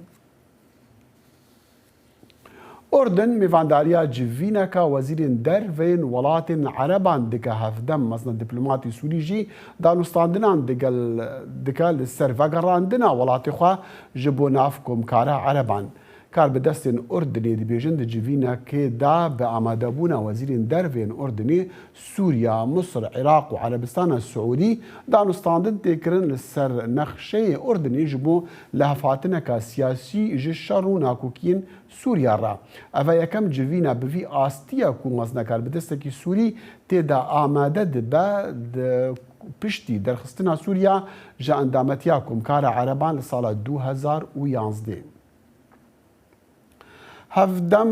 Urdin mêvandariya civîneka wezîrên derveyên welatên Ereban dike. Hevdem mezne diplomatê Sûrî jî danûstandinan digel dike li ser vegerandina welatê xwe ji bo nav komkara Ereban. Karbidestên Urdinê dibêjin di civînekê de bi amadebûna wezîrên derveyên Urdinê, Sûriya, Misir, Iraq û Erebistana Siûdî danûstandin tê kirin li ser nexşeyê Urdinê ji bo lihevhatineka siyasî ji şer û nakokiyên Sûriya re. Ev e yekem civîn e bi vî astiya ku mezne karbidestekî Sûrî tê de amade dibe di piştî derxistina Sûriya ji endametiya Komkara Ereban li sala du hezar û yanzdeh. Hevdem,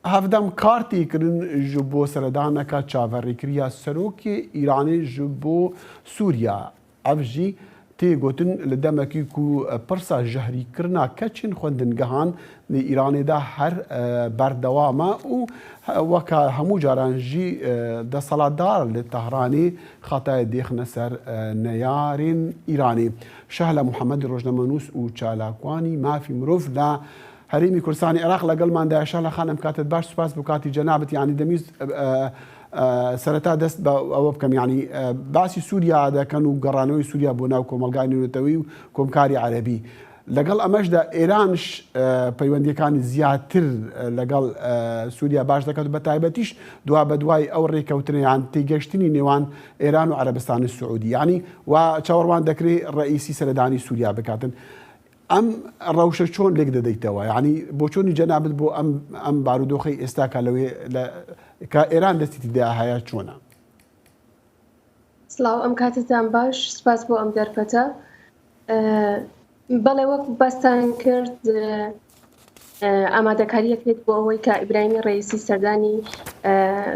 hevdem kar tê kirin ji bo seredaneka çaverêkiriya serokê Îranê ji bo Sûriya. Ev jî tê gotin li demekî ku pirsa jehrîkirina keçên xwendingehan li Îranê de her, e, berdewam e û he-, weka hemû caran jî, e, desthilatdar li Tehranê xetayê dêxine ser, e, neyarên Îranê. Şehla Muhemedî, rojnamenûs û çalakwanî mafî mirov li Herêmî Kurdistanê Iraq, legelman de ye. Şehla Xanim, katê te baş, spas bo katî cenabit. Yanî demîst, e, e, e, sereta dest bi ewe bikim. Yanî, e, basî Sûriya dikin û geraneweyî Sûriya bo nav komelgayê nêwneteweyî û Komkarî Erebî. Legal emeş de Îran ş-, e, peywendiyekanî ziyatir, e, legal, e, Sûriya baş diket û bi taybetî ş-, duwa bi duwayî ew rêkewtine yan têgeştinî nêwan Îran û Erebistanê Siûdî. Yanî wa çawerwan dekirê reîsî seredanî Sûriya bikatin. Em rewşe çon lêk dideytewe? Yanî bo çonî cenabit bo em, em barûdoxê êstaka lewê le, ka Îran destî tî de heye çon e? سڵاو، ئەم کاتتان باش، سپاس بۆ ئەم دەرفەتە. ئە، بەڵێ، وەک باستان کرد، ئە، ئامادەکاریەکرێت بۆ ئەوەی کە ئیبراهیمی ڕەئیسی سەردانی، ئە،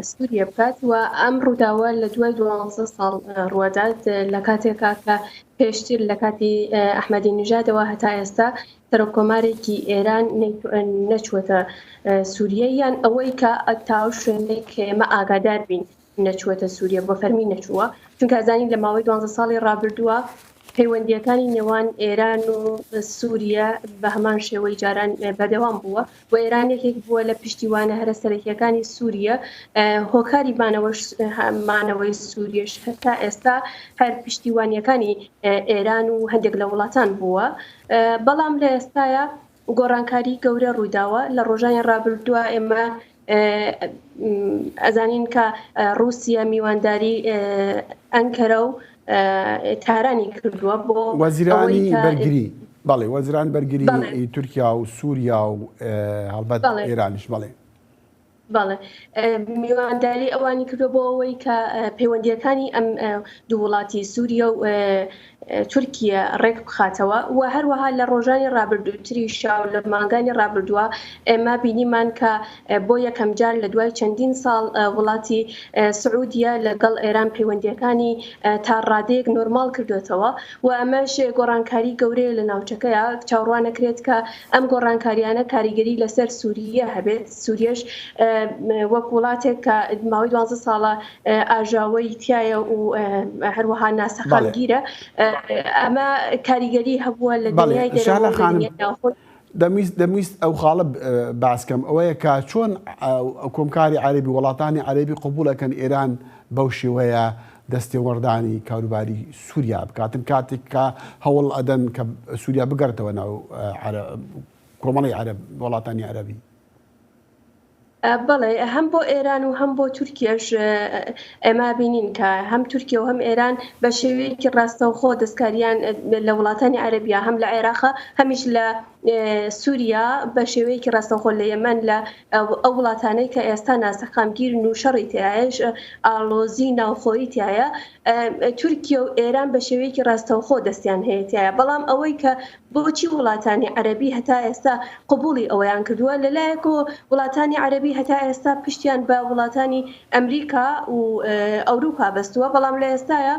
سووریە بکات و ئەم ڕووداوە لە دوای دوانزە ساڵ، ئە، ڕووەدات، ئە، لە کاتێکا کە پێشتر لە کاتی، ئە، ئەحمەدی نژادەوە هەتا ئێستا سەرۆکۆمارێکی ئێران نەیتو-، نەچووەتە، ئە، سووریە، یان ئەوەی کە تا ئەو شوێنەی کە ئێمە ئاگادار بین نەچووەتە سووریە، بە فەرمی نەچووە، چونکە ئەزانین لە ماوەی دوانزە ساڵی ڕابردووە پەیوەندیەکانی نێوان ئێران و سووریە بە هەمان شێوەی جاران، ئە، بەردەوام بووە و ئێران یەکێک بووە لە پشتیوانە هەرە سەرەکیەکانی سووریە. ئە، هۆکاری مانەوەش-، مانەوەی سووریەش هەتا ئێستا هەر پشتیوانیەکانی، ئە، ئێران و هەندێک لە وڵاتان بووە. ئە، بەڵام لە ئێستایا گۆڕانکاری گەورە ڕوویداوە. لە ڕۆژانی ڕابردووە ئێمە، ئە، ئەزانین کە، ئە، رووسیا میوانداری، ئە، ئەنکەرە و، ئە، تارانی کردووە بۆ وەزیرانی ئەوەی کە بەرگری. بەڵێ، وەزیران بەرگری بەڵێ. ئی تورکیا و سووریا و، ئێ، هەڵبەت بەڵێ. ئێرانیش، بەڵێ. بەڵێ. ئێ، میوانداری ئەوانی کردو بۆ ئەوەی کە، ئێ، پەیوەندیەکانی ئەم، ئێ، دوو وڵاتی سووریا و، ئێ، ئێ، تورکیا ڕێک بخاتەوە و هەروەها لە ڕۆژانی ڕابردووتریشا و لە مانگانی ڕابردووە ئێمە بینیمان کە، ئێ، بۆ یەکەم جار لە دوای چەندین ساڵ، ئێ، وڵاتی، ئێ، سعودیا لەگەڵ ئێران پەیوەندیەکانی، ئێ، تا ڕادەیەک نۆرماڵ کردوێتەوە و ئەمەش گۆڕانکاری گەورەیە لە ناوچەکەیە. چاوەڕوان نەکرێت کە ئەم گۆڕانکاریانە کاریگەری لەسەر سووریە هەبێت. سووریەش، ئێ، وەک وڵاتێک کە ماوەی دوازدە ساڵە، ئێ، ئاژاوەی تایە و، ئێ، هەروەها ناسەقامگیرە. بەڵێ. ئێ، ئەمە کاریگەری هەبووە لە بەڵێ، دنیای دەرەوە شەهلا و لە خانم، دنیای ناوخۆ. دەمویست، دەمویست ئەو خاڵە ب-، باس کەم. ئەوەیە کە چۆن ئەو، ئەو کۆمکاری عەرەبی، وڵاتانی عەرەبی قبوڵەکەن ئێران بەو شێوەیە دەستێوەردانی کاروباری سووریا بکاتن، کاتێک کە هەوڵ ئەدەن کە سووریا بگەڕێتەوە ناو، ئە، عەرە-، کۆمەڵی عەرەب، وڵاتانی عەرەبی؟ ئە، بەڵێ، هەم بۆ ئێران و هەم بۆ تورکیەش، ئە، ئێمە بینین کە هەم تورکیا و هەم ئێران بە شێوەیەکی ڕاستەوخۆ دەستکاریان، ئە، لە وڵاتانی عەرەبیە، هەم لە عێراقە، هەمیش لە، ئێ، سووریا بە شێوەیەکی ڕاستەوخۆ لە یەمەن، لە ئەو، ئەو وڵاتانەی کە ئێستا ناسەقامگیرن و شەڕی تیایەش، ئە، ئاڵۆزی ناوخۆیی تیایە. ئە، تورکیا و ئێران بە شێوەیەکی ڕاستەوخۆ دەستیان هەیە تیایە. بەڵام ئەوەی کە بۆچی وڵاتانی عەرەبی هەتا ئێستا قبوڵی ئەوەیان کردووە؟ لەلایەک و وڵاتانی عەرەبی هەتا ئێستا پشتیان بە وڵاتانی ئەمریکا و، ئێ، ئەوروپا بەستووە، بەڵام لە ئێستایا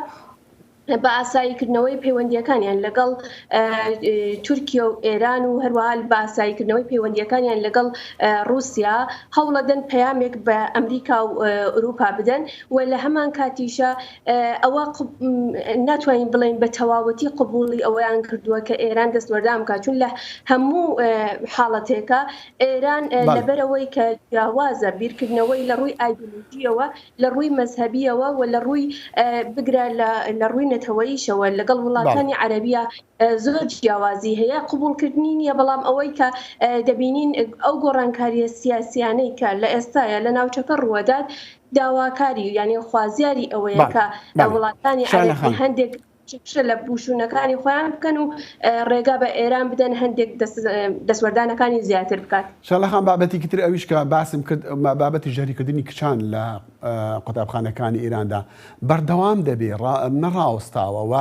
بە ئاساییکردنەوەی پەیوەندیەکانیان لەگەڵ، ئێ، ئێ، تورکیا و ئێران و هەروەها بە ئاساییکردنەوەی پەیوەندیەکانیان لەگەڵ، ئێ، رووسیا هەوڵەدەن پەیامێک بە ئەمریکا و، ئێ، ئەوروپا بدەن و لە هەمان کاتیشە، ئێ، ئەوە قب-، م، ناتوانین بڵێن بە تەواوەتی قبوڵی ئەوەیان کردووە کە ئێران دەستوەردان بکات، چون لە هەموو، ئێ، حاڵەتێکە ئێران، ئێ، بەڵێ. لەبەرەوەی کە جیاوازە بیرکردنەوەی لە ڕووی ئایدیۆلۆژیەوە، لە ڕووی مەزهەبیەوە و لە ڕووی، ئێ، بگرە لە، لە ڕووی نەتەوەییشەوە لەگەڵ وڵاتانی بەڵێ. عەرەبیە، ئێ، زۆر جیاوازی هەیە. قبوڵکردنی نییە، بەڵام ئەوەی کە، ئێ، دەبینین ئەو گۆڕانکاریە سیاسیانەی کە لە ئێستایا لە ناوچەکە ڕووەدات، داواکاری، یعنی خوازیاری ئەوەیە بەڵێ، کە، ئێ، بەڵێ. وڵاتانی شایان عەرەبی خانم. هەندێک شکشە لە بوشونەکانی خۆیان بکەن و، ئێ، ڕێگا بە ئێران بدەن هەندێک دەست-، ئێ، دەستوەردانەکانی زیاتر بکات. شەهلا خان، بابەتێکی تر ئەویش کە باسم کرد، ما-، بابەتی ژەهریکردنی کچان لە، ئێ، قوتابخانەکانی ئێراندا بەردەوام دەبێ، ڕا-، نەڕاوەستاوە و،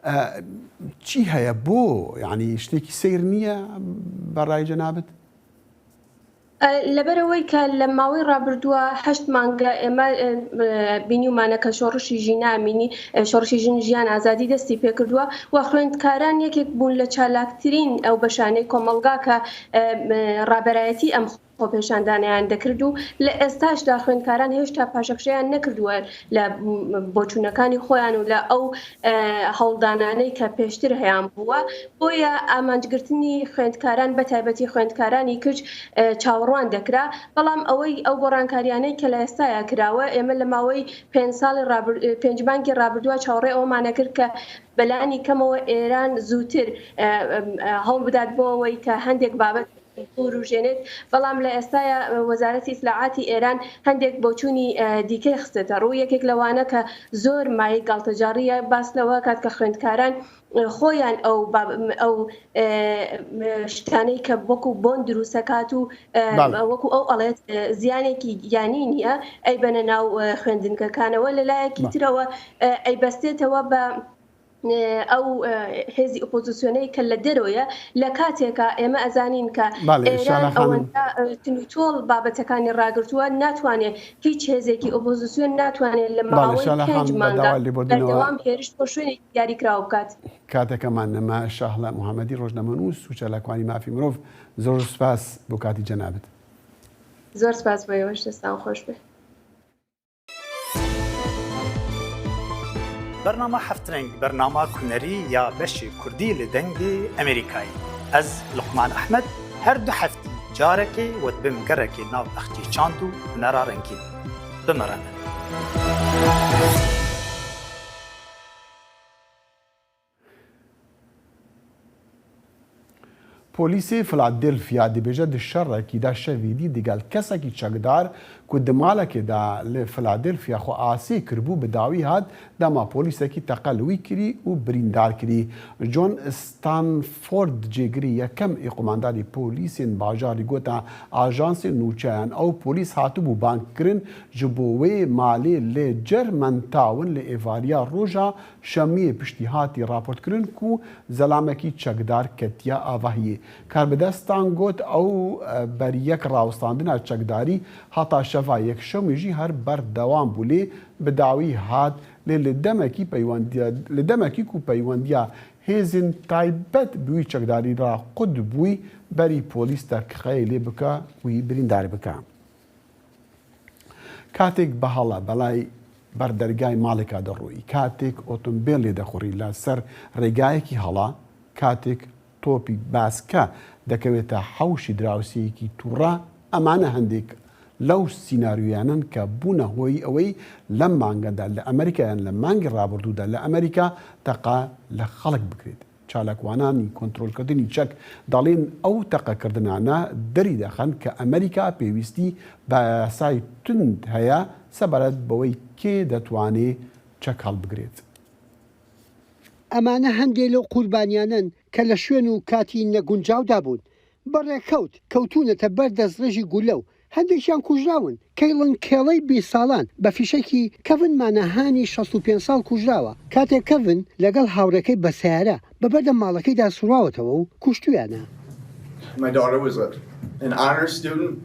ئێ، چی هەیە بۆ، یعنی شتێکی سیر نییە بە ڕای جەنابت؟ ئە، لەبەرەوەی کە لە ماوەی ڕابردووە هەشت مانگە ئێمە، ئە، ئە، بینیومانە کە شۆڕشی ژینا ئەمینی، ئە، شۆڕشی ژن ژیان ئازادی دەستی پێکردووە و خوێندکاران یەکێک بوون لە چالاکترین ئەو بەشانەی کۆمەڵگا کە، ئە، ئە، ڕابەرایەتی ئەم خۆپێشاندانیان دەکرد و لە ئێستاشدا خوێندکاران هێشتا پاشەکشەیان نەکردووە لە بۆچوونەکانی خۆیان و لە ئەو، ئە، هەوڵدانانەی کە پێشتر هەیان بووە. بۆیە ئامانجگرتنی خوێندکاران، بە تایبەتی خوێندکارانی کچ، ئە، چاوەڕوان دەکرا. بەڵام ئەوەی، ئەو گۆڕانکاریانەی کە لە ئێستایا کراوە، ئێمە لە ماوەی پێنج ساڵی ڕابر-، پێنج مانگی ڕابردووە چاوەڕێ ئەوەمانە کرد کە بەلانی کەمەوە ئێران زووتر، ئە، ئە، هەوڵ بدات بۆ ئەوەی کە هەندێک بابەت بوروژێنێت. بەڵام لە ئێستایا وەزارەتی ئیتلاعاتی ئێران هەندێک بۆچوونی، ئە، دیکەی خستێتە ڕوو. یەکێک لەوانە کە زۆر مایەی گاڵتەجاڕیە باس لەوە کات کە خوێندکاران، ئە، خۆیان ئەو باب-، ئەو، ئە، شتانەی کە وەکو بۆن دروستەکات و، ئە، بەڵێ. وەکو ئەو ئەڵێت، ئە، زیانێکی گیانی نییە، ئەی بەنە ناو، ئە، خوێندنگەکانەوە. لە لایەکی بەڵێ. ترەوە، ئە، ئەی بەستێتەوە بە ئەو، ئە، هێزی ئۆپۆزیسیۆنەی کە لە دەرەوەیە، لە کاتێکا ئێمە ئەزانین کە بەڵێ، ئێران شانا خانم. ئەوەندە، ئە، تنوتۆڵ بابەتەکانی ڕاگرتووە، ناتوانێ هیچ هێزێکی ئۆپۆزیسیۆن ناتوانێ لە بەڵێ، ماوەی شانا پێنج خانم، بە مانگا داوای لێبوردنەوە. بەردەوام هێرش بۆ شوێنێکی دیاریکراو بکات. کاتەکەمان نەما. شاهلا محەممەدی، ڕۆژنامەنووس و چالاکوانی مافی مرۆڤ، زۆر سپاس بۆ کاتی جەنابت. زۆر سپاس بۆ ئێوەش، دەستان خۆش بێ. Bernama Heft Reng, bernama ku nerî ya beşê kurdî li Dengê Amerîkayê. Ez, Luqman Ehmed, her du heftî carekê we dibim gerekê nav bexçê çand û hunera rengîn. Bi me re ne. Polîsê Filadelfya dibêje di şerekî de şevîdî digel kesekî çekdar ku di malekê de li Filadelfya xwe asê kiribû bi dawî hat, dema polîsekî teqe li wî kirî û birîndar kirî. John Stanford, cêgirî yekem ê qumandarê polîsên bajarî, gote ajansên nûçeyan ew polîs hatibû bang kirin ji bo wê malê li Germantown li êvariya roja Şemiyê piştî hatî raportkirin ku zelamekî çekdar ketiye avahiyê. Karbidestan got, ew, e, ber yek rawestandina çekdarî heta şeva Yekşemê jî her berdewam bû, lê bi dawî hat, lê li demekî peywendiya, li demekî ku peywendiya hêzên taybet bi wî çekdarî re qut bûyî, berî polîs teqeyê lê bike, wî birîndar bike. Katêk bi hala belay ber dergay maleka de rûyî, katêk otombêlê de xurî li ser rêgayekî hala, katêk topî baske dekewête hewşî dirawsiyekî tûra, emane hindêk lew sînaryoyan in ke bûne hoyî ewey lem mange de li Amerîka yan li mangê rabirdû de li Amerîka teqe li xelk bikirêt. Çalakwananî kontrolkirdinî çek dalên ew teqekirdinane derî dexin ke Amerîka pêwîstî bi yasayê tund heye sebaret bi wê kê detwanê çek helbigirêt. ئەمانە هەندێ لەو قوربانیانەن کە لە شوێن و کاتی نەگونجاودا بوون. بە ڕێکەوت کەوتوونەتە بەر دەستڕێژی گولە و هەندێکیان کوژراون. کەیڵن کێڵەی بیست ساڵان بە فیشەکی کەڤن مانەهانی شەست و پێنج ساڵ کوژراوە، کاتێک کەڤن لەگەڵ هاوڕێکەی بە سەیارە بە بەردەم ماڵەکەیدا سوڕاوەتەوە و کوشتوویانە. My daughter was a, an honor student.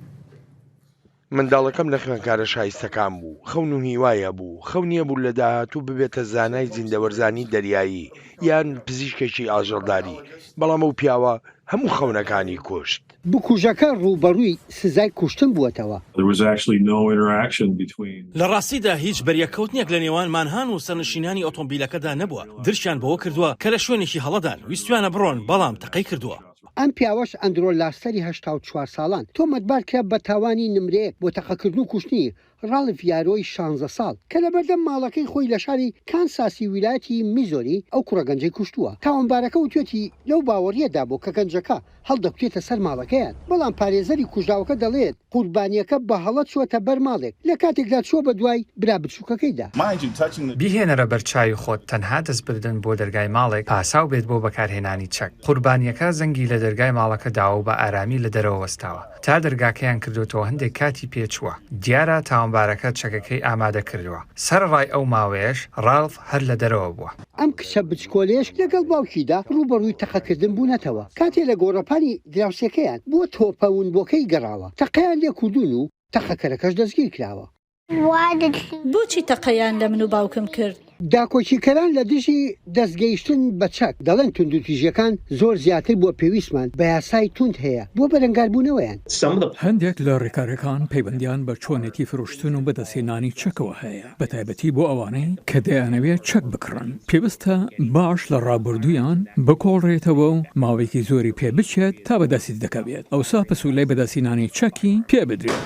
منداڵەکەم لە خوێندکارە شایستەکان بوو. خەون و هیوای هەبوو. خەو نییە بوو لە داهاتوو ببێتە زانای زیندەوەرزانی دەریایی یان پزیشکێکی ئاژەڵداری. بەڵام ئەو پیاوە هەموو خەونەکانی کوشت. بکوژەکە ڕووبەڕووی سزای کوشتن بووەتەوە. There was actually no interaction between. لە ڕاستیدا هیچ بەریەککەوتنێک لە نێوان مانهان و سەرنشینانی ئۆتۆمبیلەکەدا نەبووە. درکیان بەوە کردووە کە لە شوێنێکی هەڵەدان، ویستویانە بڕۆن، بەڵام تەقەی کردووە. ئەم پیاوەش ئەندرۆ لاستەری هەشتا و چوار ساڵان تۆمەتبار کرا بە تاوانی نمرەیەک بۆ تەقەکردن و کوشتنی ڕاڵف یارۆی شانزە ساڵ کە لە بەردەم ماڵەکەی خۆی لە شاری کانساسی ویلایەتی میزۆری ئەو کوڕە گەنجەی کوشتووە. تاوانبارەکە وتوێتی لەو باوەڕیەدا بوو کە گەنجەکە هەڵدەکوتێتە سەر ماڵەکەیان، بەڵام پارێزەری کوژراوەکە دەڵێت قوربانیەکە بە هەڵە چووەتە بەر ماڵێک لە کاتێکدا چووە بە دوای برا بچووکەکەیدا. Mind you, touching the بیهێنەرە بەرچاوی خۆت تەنها دەستبردن بۆ دەرگای ماڵێک پاساو بێت بۆ بەکارهێنانی چەک. قوربانیەکە زەنگی لە دەرگای ماڵەکە داوە و بە ئارامی لە دەرەوە وەستاوە. تا دەرگاکەیان کردوتەوە هەندێک کاتی پێچووە. دیارە تاوانبارەکە چەکەکەی ئامادە کردووە. سەرەڕای ئەو ماوەیەش ڕالف هەر لە دەرەوە بووە. ئەم کچە بچکۆلەیەش لەگەڵ باوکیدا ڕوبەڕووی تەقەکردن بوونەتەوە. کاتێ لە گۆڕەپانی دراوسێکەیان بۆ تۆپە ونبۆکەی گەڕاوە، تەقەیان لێ کوردون و تەقەکەرەکەش دەستگیر کراوە. بۆچی تەقەیان لە من و باوکم کرد؟ داکۆکیکەران لە دژی دەستگەیشتن بە چەک دەڵێن توندوتیژیەکان زۆر زیاتر بۆ پێویستمان بە یاسای توند هەیە بۆ بەرەنگاربوونەوەیان. هەندێک لە ڕێکاریەکان پەیوەندیان بە چۆنێتی فرۆشتن و بەدەستهێنانی چەکەوە هەیە، بە تایبەتی بۆ ئەوانەی کە دەیانەوێت چەک بکڕن. پێویستە باش لە ڕابردوویان بکۆڵرێتەوە و ماوەیەکی زۆری پێ بچێت تا بەدەستی دەکەوێت. ئەوسا پسوولەی بەدەستهێنانی چەکی پێ بدرێت.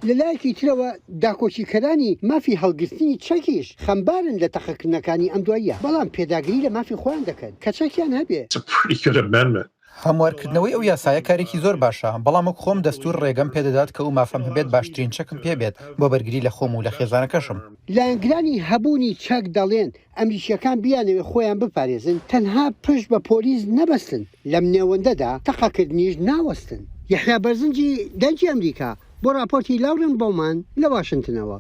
لەلایەکی ترەوە داکۆکیکەرانی مافی هەڵگرتنی چەکیش خەمبارن لە تەقەکردنەکانی ئەم دواییە، بەڵام پێداگری لە مافی خۆیان دەکەن کە چەکیان هەبێ. هەموارکردنەوەی ئەو یاسایە کارێکی زۆر باشە، بەڵام وەک خۆم دەستور ڕێگەم پێدەدات کە ئەو مافەم هەبێت باشترین چەکم پێبێت بۆ بەرگری لە خۆم و لە خێزانەکەشم. لایەنگرانی هەبوونی چەک دەڵێن ئەمریکیەکان بیانەوێ خۆیان بپارێزن تەنها پشت بە پۆلیس نەبەستن، لەم نێوەندەدا تەقەکردنیش ناوەستن. یەحیا بەرزنجی، دەنگی ئەمریکا، بۆ راپۆرتی لاورن بۆمان لە واشنتنەوە.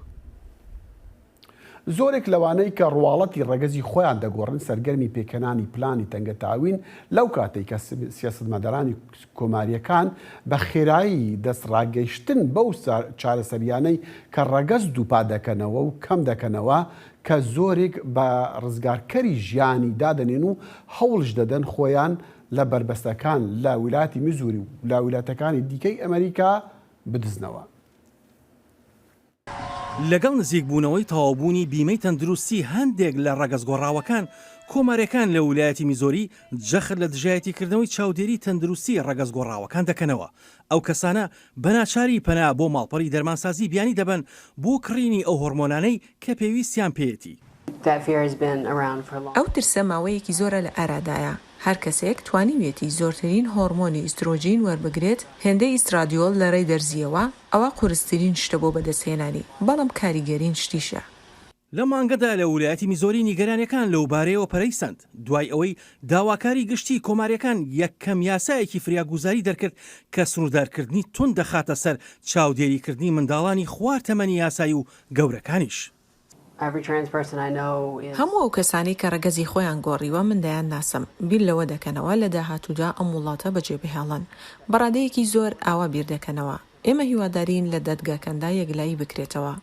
زۆرێک لەوانەی کە ڕواڵەتی ڕەگەزی خۆیان دەگۆڕن سەرگەرمی پێکهێنانی پلانی تەنگەتاوین، لەو کاتەی کە سیاسەتمەدارانی کۆمارییەکان بە خێرایی دەست ڕاگەیشتن بەو چارەسەرییانەی کە ڕەگەز دووپات دەکەنەوە و کەم دەکەنەوە کە زۆرێک بە ڕزگارکەری ژیانی دادەنێن و هەوڵش دەدەن خۆیان لە بەربەستەکان لە ویلایەتی میزوری و لە ویلایەتەکانی دیکەی ئەمریکا بدزنەوە. لەگەڵ نزیکبوونەوەی تەواوبوونی بیمەی تەندروستی هەندێک لە ڕەگەزگۆڕاوەکان، کۆمارەکان لە ویلایەتی میزۆری جەخت لە دژایەتیکردنەوەی چاودێری تەندروستی ڕەگەزگۆڕاوەکان دەکەنەوە. ئەو کەسانە بە ناچاری پەنا بۆ ماڵپەڕی دەرمانسازی بیانی دەبەن بۆ کڕینی ئەو هۆرمۆنانەی کە پێویستیان پێیەتی. ئەو ترسە ماوەیەکی زۆرە لە ئارادایە. هەر کەسێک توانیویەتی زۆرترین هۆرمۆنی ئیسترۆجین وەربگرێت، هێندەی ئیسترادیۆل لە ڕێی دەرزییەوە، ئەوە قورسترین شتە بۆ بەدەستهێنانی، بەڵام کاریگەرین شتیشە. لە مانگەدا لە ویلایەتی میزۆری نیگەرانیەکان لەوبارەیەوە پەرەیسەند، دوای ئەوەی داواکاری گشتی کۆماریەکان یەکەم یاسایەکی فریاگوزاری دەرکرد کە سنووردارکردنی توند دەخاتە سەر چاودێریکردنی منداڵانی خوار تەمەنی یاسایی و گەورەکانیش. Every trans person I know is هەموو ئەو کەسانەی کە ڕەگەزی خۆیان گۆڕیوە، من دەیان ناسم. بیر لەوە دەکەنەوە لە داهاتوودا ئەم وڵاتە بەجێبهێڵن. بە ڕادەیەکی زۆر ئاوا بیر دەکەنەوە. ئێمە هیوادارین لە دادگاکاندا یەکلایی بکرێتەوە.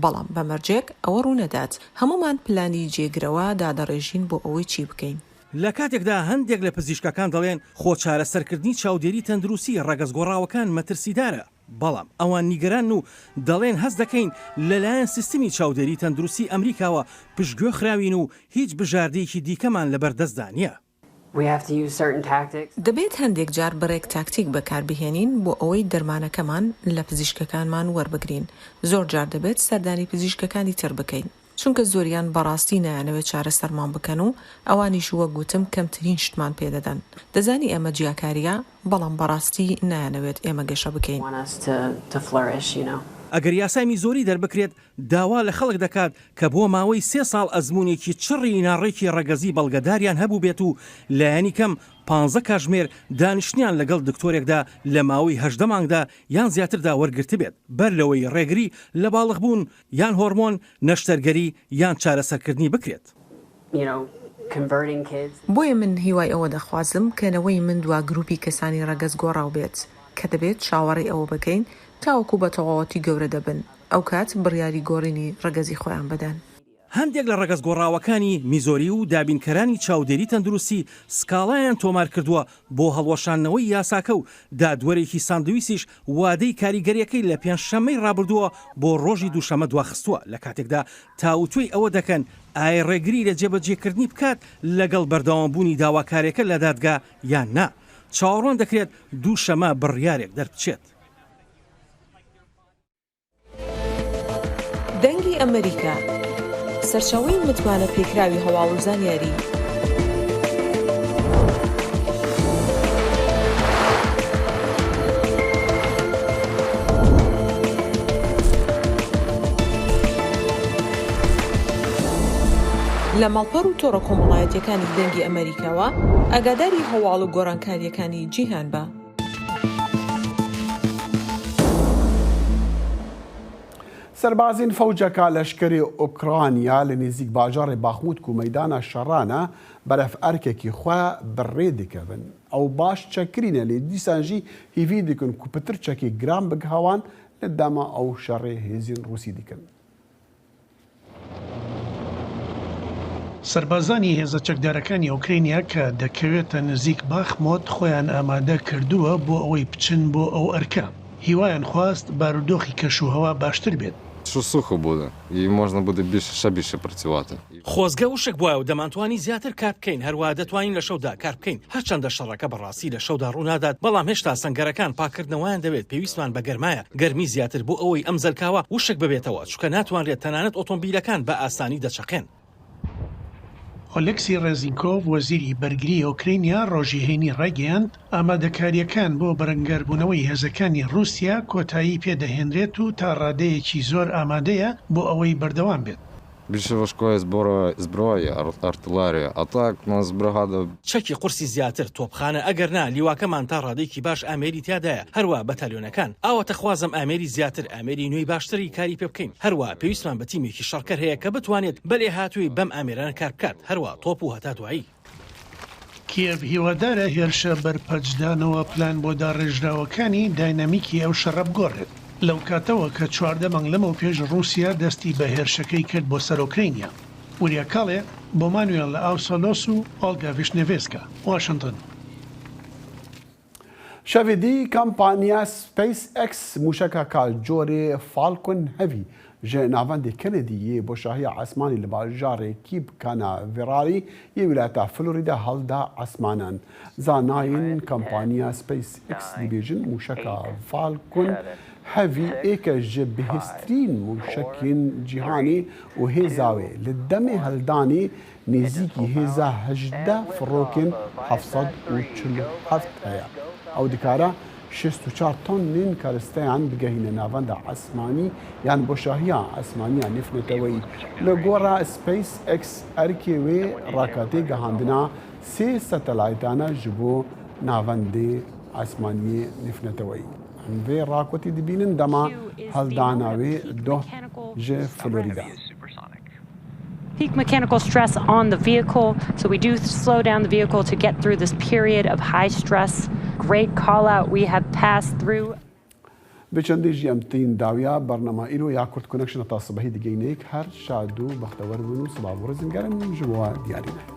بەڵام بە مەرجێک ئەوە ڕوونەدات. هەمومان پلانی جێگرەوە دادەڕێژین بۆ ئەوەی چی بکەین. لە کاتێکدا هەندێک لە پزیشکەکان دەڵێن خۆ چارەسەرکردنی چاودێری تەندروستی ڕەگەز گۆڕاوەکان مەترسیدارە. بەڵام ئەوان نیگەران و دەڵێن هەست دەکەین لەلایەن سیستمی چاودێری تەندروستی ئەمریکاوە پشتگوێ خراوین و هیچ بژاردەیەکی دیکەمان لەبەردەستدا نییە. We have to use certain tactics. دەبێت هەندێک جار بڕێک تاکتیک بەکاربهێنین بۆ ئەوەی دەرمانەکەمان لە پزیشکەکانمان وەربگرین. زۆر جار دەبێت سەردانی پزیشکەکانی تر بکەین. چونکە زۆریان بەڕاستی نایانەوێت چارەسەرمان بکەن و ئەوانیش وەک گوتم کەمترین شتمان پێدەدەن. دەزانی ئێمە جیاکاریە، بەڵام بەڕاستی نایانەوێت ئێمە گەشە بکەین. Want us to, to flourish, you know. ئەگەر یاسای میزۆری دەربکرێت، داوا لە خەڵک دەکات کە بۆ ماوەی سێ ساڵ ئەزموونێکی چڕی ناڕێکی ڕەگەزی بەڵگەداریان هەبوو بێت و لایەنی کەم پانزە کاژمێر دانیشتنیان لەگەڵ دکتۆرێکدا لە ماوەی هەژدە مانگدا یان زیاتردا وەرگرتبێت، بەر لەوەی ڕێگری لە باڵغبوون یان هۆرمۆن نەشتەرگەری یان چارەسەرکردنی بکرێت. You know, converting kids. بۆیە من هیوای ئەوە دەخوازم کە نەوەی من دوا گروپی کەسانی ڕەگەز گۆڕاو بێت، کە دەبێت چاوەڕێی ئەوە بکەین تاوەکو بە تەواوەتی گەورە دەبن، ئەو کات بڕیاری گۆڕینی ڕەگەزی خۆیان بدەن. هەندێک لە ڕەگەز گۆڕاوەکانی میزۆری و دابینکەرانی چاودێری تەندروستی سکاڵایان تۆمار کردووە بۆ هەڵوەشاندنەوەی یاساکە و دادوەرێکی ساندویسیش وادەی کاریگەریەکەی لە پێنجشەممەی ڕابردووە بۆ ڕۆژی دووشەممە دواخستووە، لە کاتێکدا تاوتوێی ئەوە دەکەن ئایا ڕێگری لە جێبەجێکردنی بکات لەگەڵ بەردەوامبوونی داواکاریەکە لە دادگا یان نا. چاوەڕوان دەکرێت دووشەممە بڕیارێک دەربچێت. دەنگی ئەمریکا، سەرچاوەی متمانە پێکراوی هەواڵ و زانیاری. لە ماڵپەڕ و تۆڕە کۆمەڵایەتیەکانی دەنگی ئەمریکاوە ئاگاداری هەواڵ و گۆڕانکاریەکانی جیهان بە. سەربازین فەوجەکە لەشکری ئۆکرانیا لە نێزیک باژارێ باخموت کو مەدانا شەڕانە بەرەف ئەرکێکی خوا بڕێ دکەبن. ئەو باش چەکرینە لێ دیسان ژی هیوی دکن کو پتر چەکی گران بگهاوان لە دەما ئەو شەڕێ هێزین ڕووسی دکن. سەربازانی هێزە چەکدارەکانی ئۆکرینیا کە دەکەوێتە نزیک باخمۆت خۆیان ئامادە کردووە بۆ ئەوەی بچن بۆ ئەو ئەرکە. هیوایان خواست بارودۆخی کەش و هەوا باشتر بێت. Що сухо буде, і можна буде більше, ще більше працювати. خۆزگە وشک بوایە و دەمانتوانی زیاتر کار بکەین، هەروە دەتوانین لە شەودا کار بکەین. هەرچەندە شەڕەکە بەڕاستی لە شەودا ڕوونادات، بەڵام هێشتا سەنگەرەکان پاکردنەوەیان دەوێت. پێویستمان بە گەرمایە، گەرمی زیاتر بۆ ئەوەی ئەم زەلکاوە وشک ببێتەوە، چونکە ناتوانرێت تەنانەت ئۆتۆمبیلەکان بە ئاسانی دەچەقێن. ئۆلێکسی ڕێزینکۆڤ، وەزیری بەرگری ئۆکرینیا، ڕۆژی هەینی ڕایگەیاند ئامادەکاریەکان بۆ بەرەنگاربوونەوەی هێزەکانی رووسیا کۆتایی پێدەهێنرێت و تا ڕادەیەکی زۆر ئامادەیە بۆ ئەوەی بەردەوام بێت. Більше важкої зброї, зброї, ар-, артилерія. А так, у нас бригада. چەکی قورسی زیاتر، تۆپخانە، ئەگەر نا لیواکەمان تا ڕادەیەکی باش ئامێری تیادایە، هەروە بەتالیۆنەکان. ئاواتە خوازم ئامێری زیاتر، ئامێری نوێی باشتری کاری پێ بکەین. هەروە پێویستمان بە تیمێکی شەڕکەر هەیە کە بتوانێت بە لێهاتووی بەم ئامێرانە کار بکات، هەروە تۆپ و هەتا دوایی. کیێڤ هیوادارە هێرشە بەرپەچدانەوە پلان بۆ داڕێژراوەکانی داینامیکی ئەو شەڕە بگۆڕێت، لەو کاتەوە کە چواردە مانگ لەمەو پێش رووسیا دەستی بە هێرشەکەی کرد بۆ سەر ئۆکرینیا. وریا کاڵێ بۆ مانوێل ئاوسۆلۆس و ئۆلگا ڤیشنێڤێسکا، واشنگتن. Şevê dî kampanya SpaceX mûşeka ka corê Falcon Heavy ji navendê Kennedy yê boşahiya esmanî li bajarê Cape Canaveral yê wilata Florida helda esmanan. Zanayên kampanya SpaceX dibêjin mûşeka Falcon Heavy êke ji bihêztirîn mûşekên cîhanê û hêza wê li demê heldanê nêzîkî hêza hejdeh firokên heft sed û çil û heft heye. Ew dikare şêst û çar tonên karisteyan bigehîne navenda esmanî yan boşahiya esmanî ya nêvneteweyî. Li gora SpaceX erkê wê raketê gihandina sê satelaytana ji bo navendê esmaniyê nêvneteweyî. Em vê rakotî dibînin dema heldana wê doh ji Florida. Peak mechanical stress on the vehicle, so we do slow down the vehicle to get through this period of high stress. Great call out we have passed through. Bi çendê jî em tên dawiya bernama îro ya Kurd Connection heta sibehî digeynek. Her şad û bextewer bûn û siba bo rêzî gerim ji bo diyarî ne.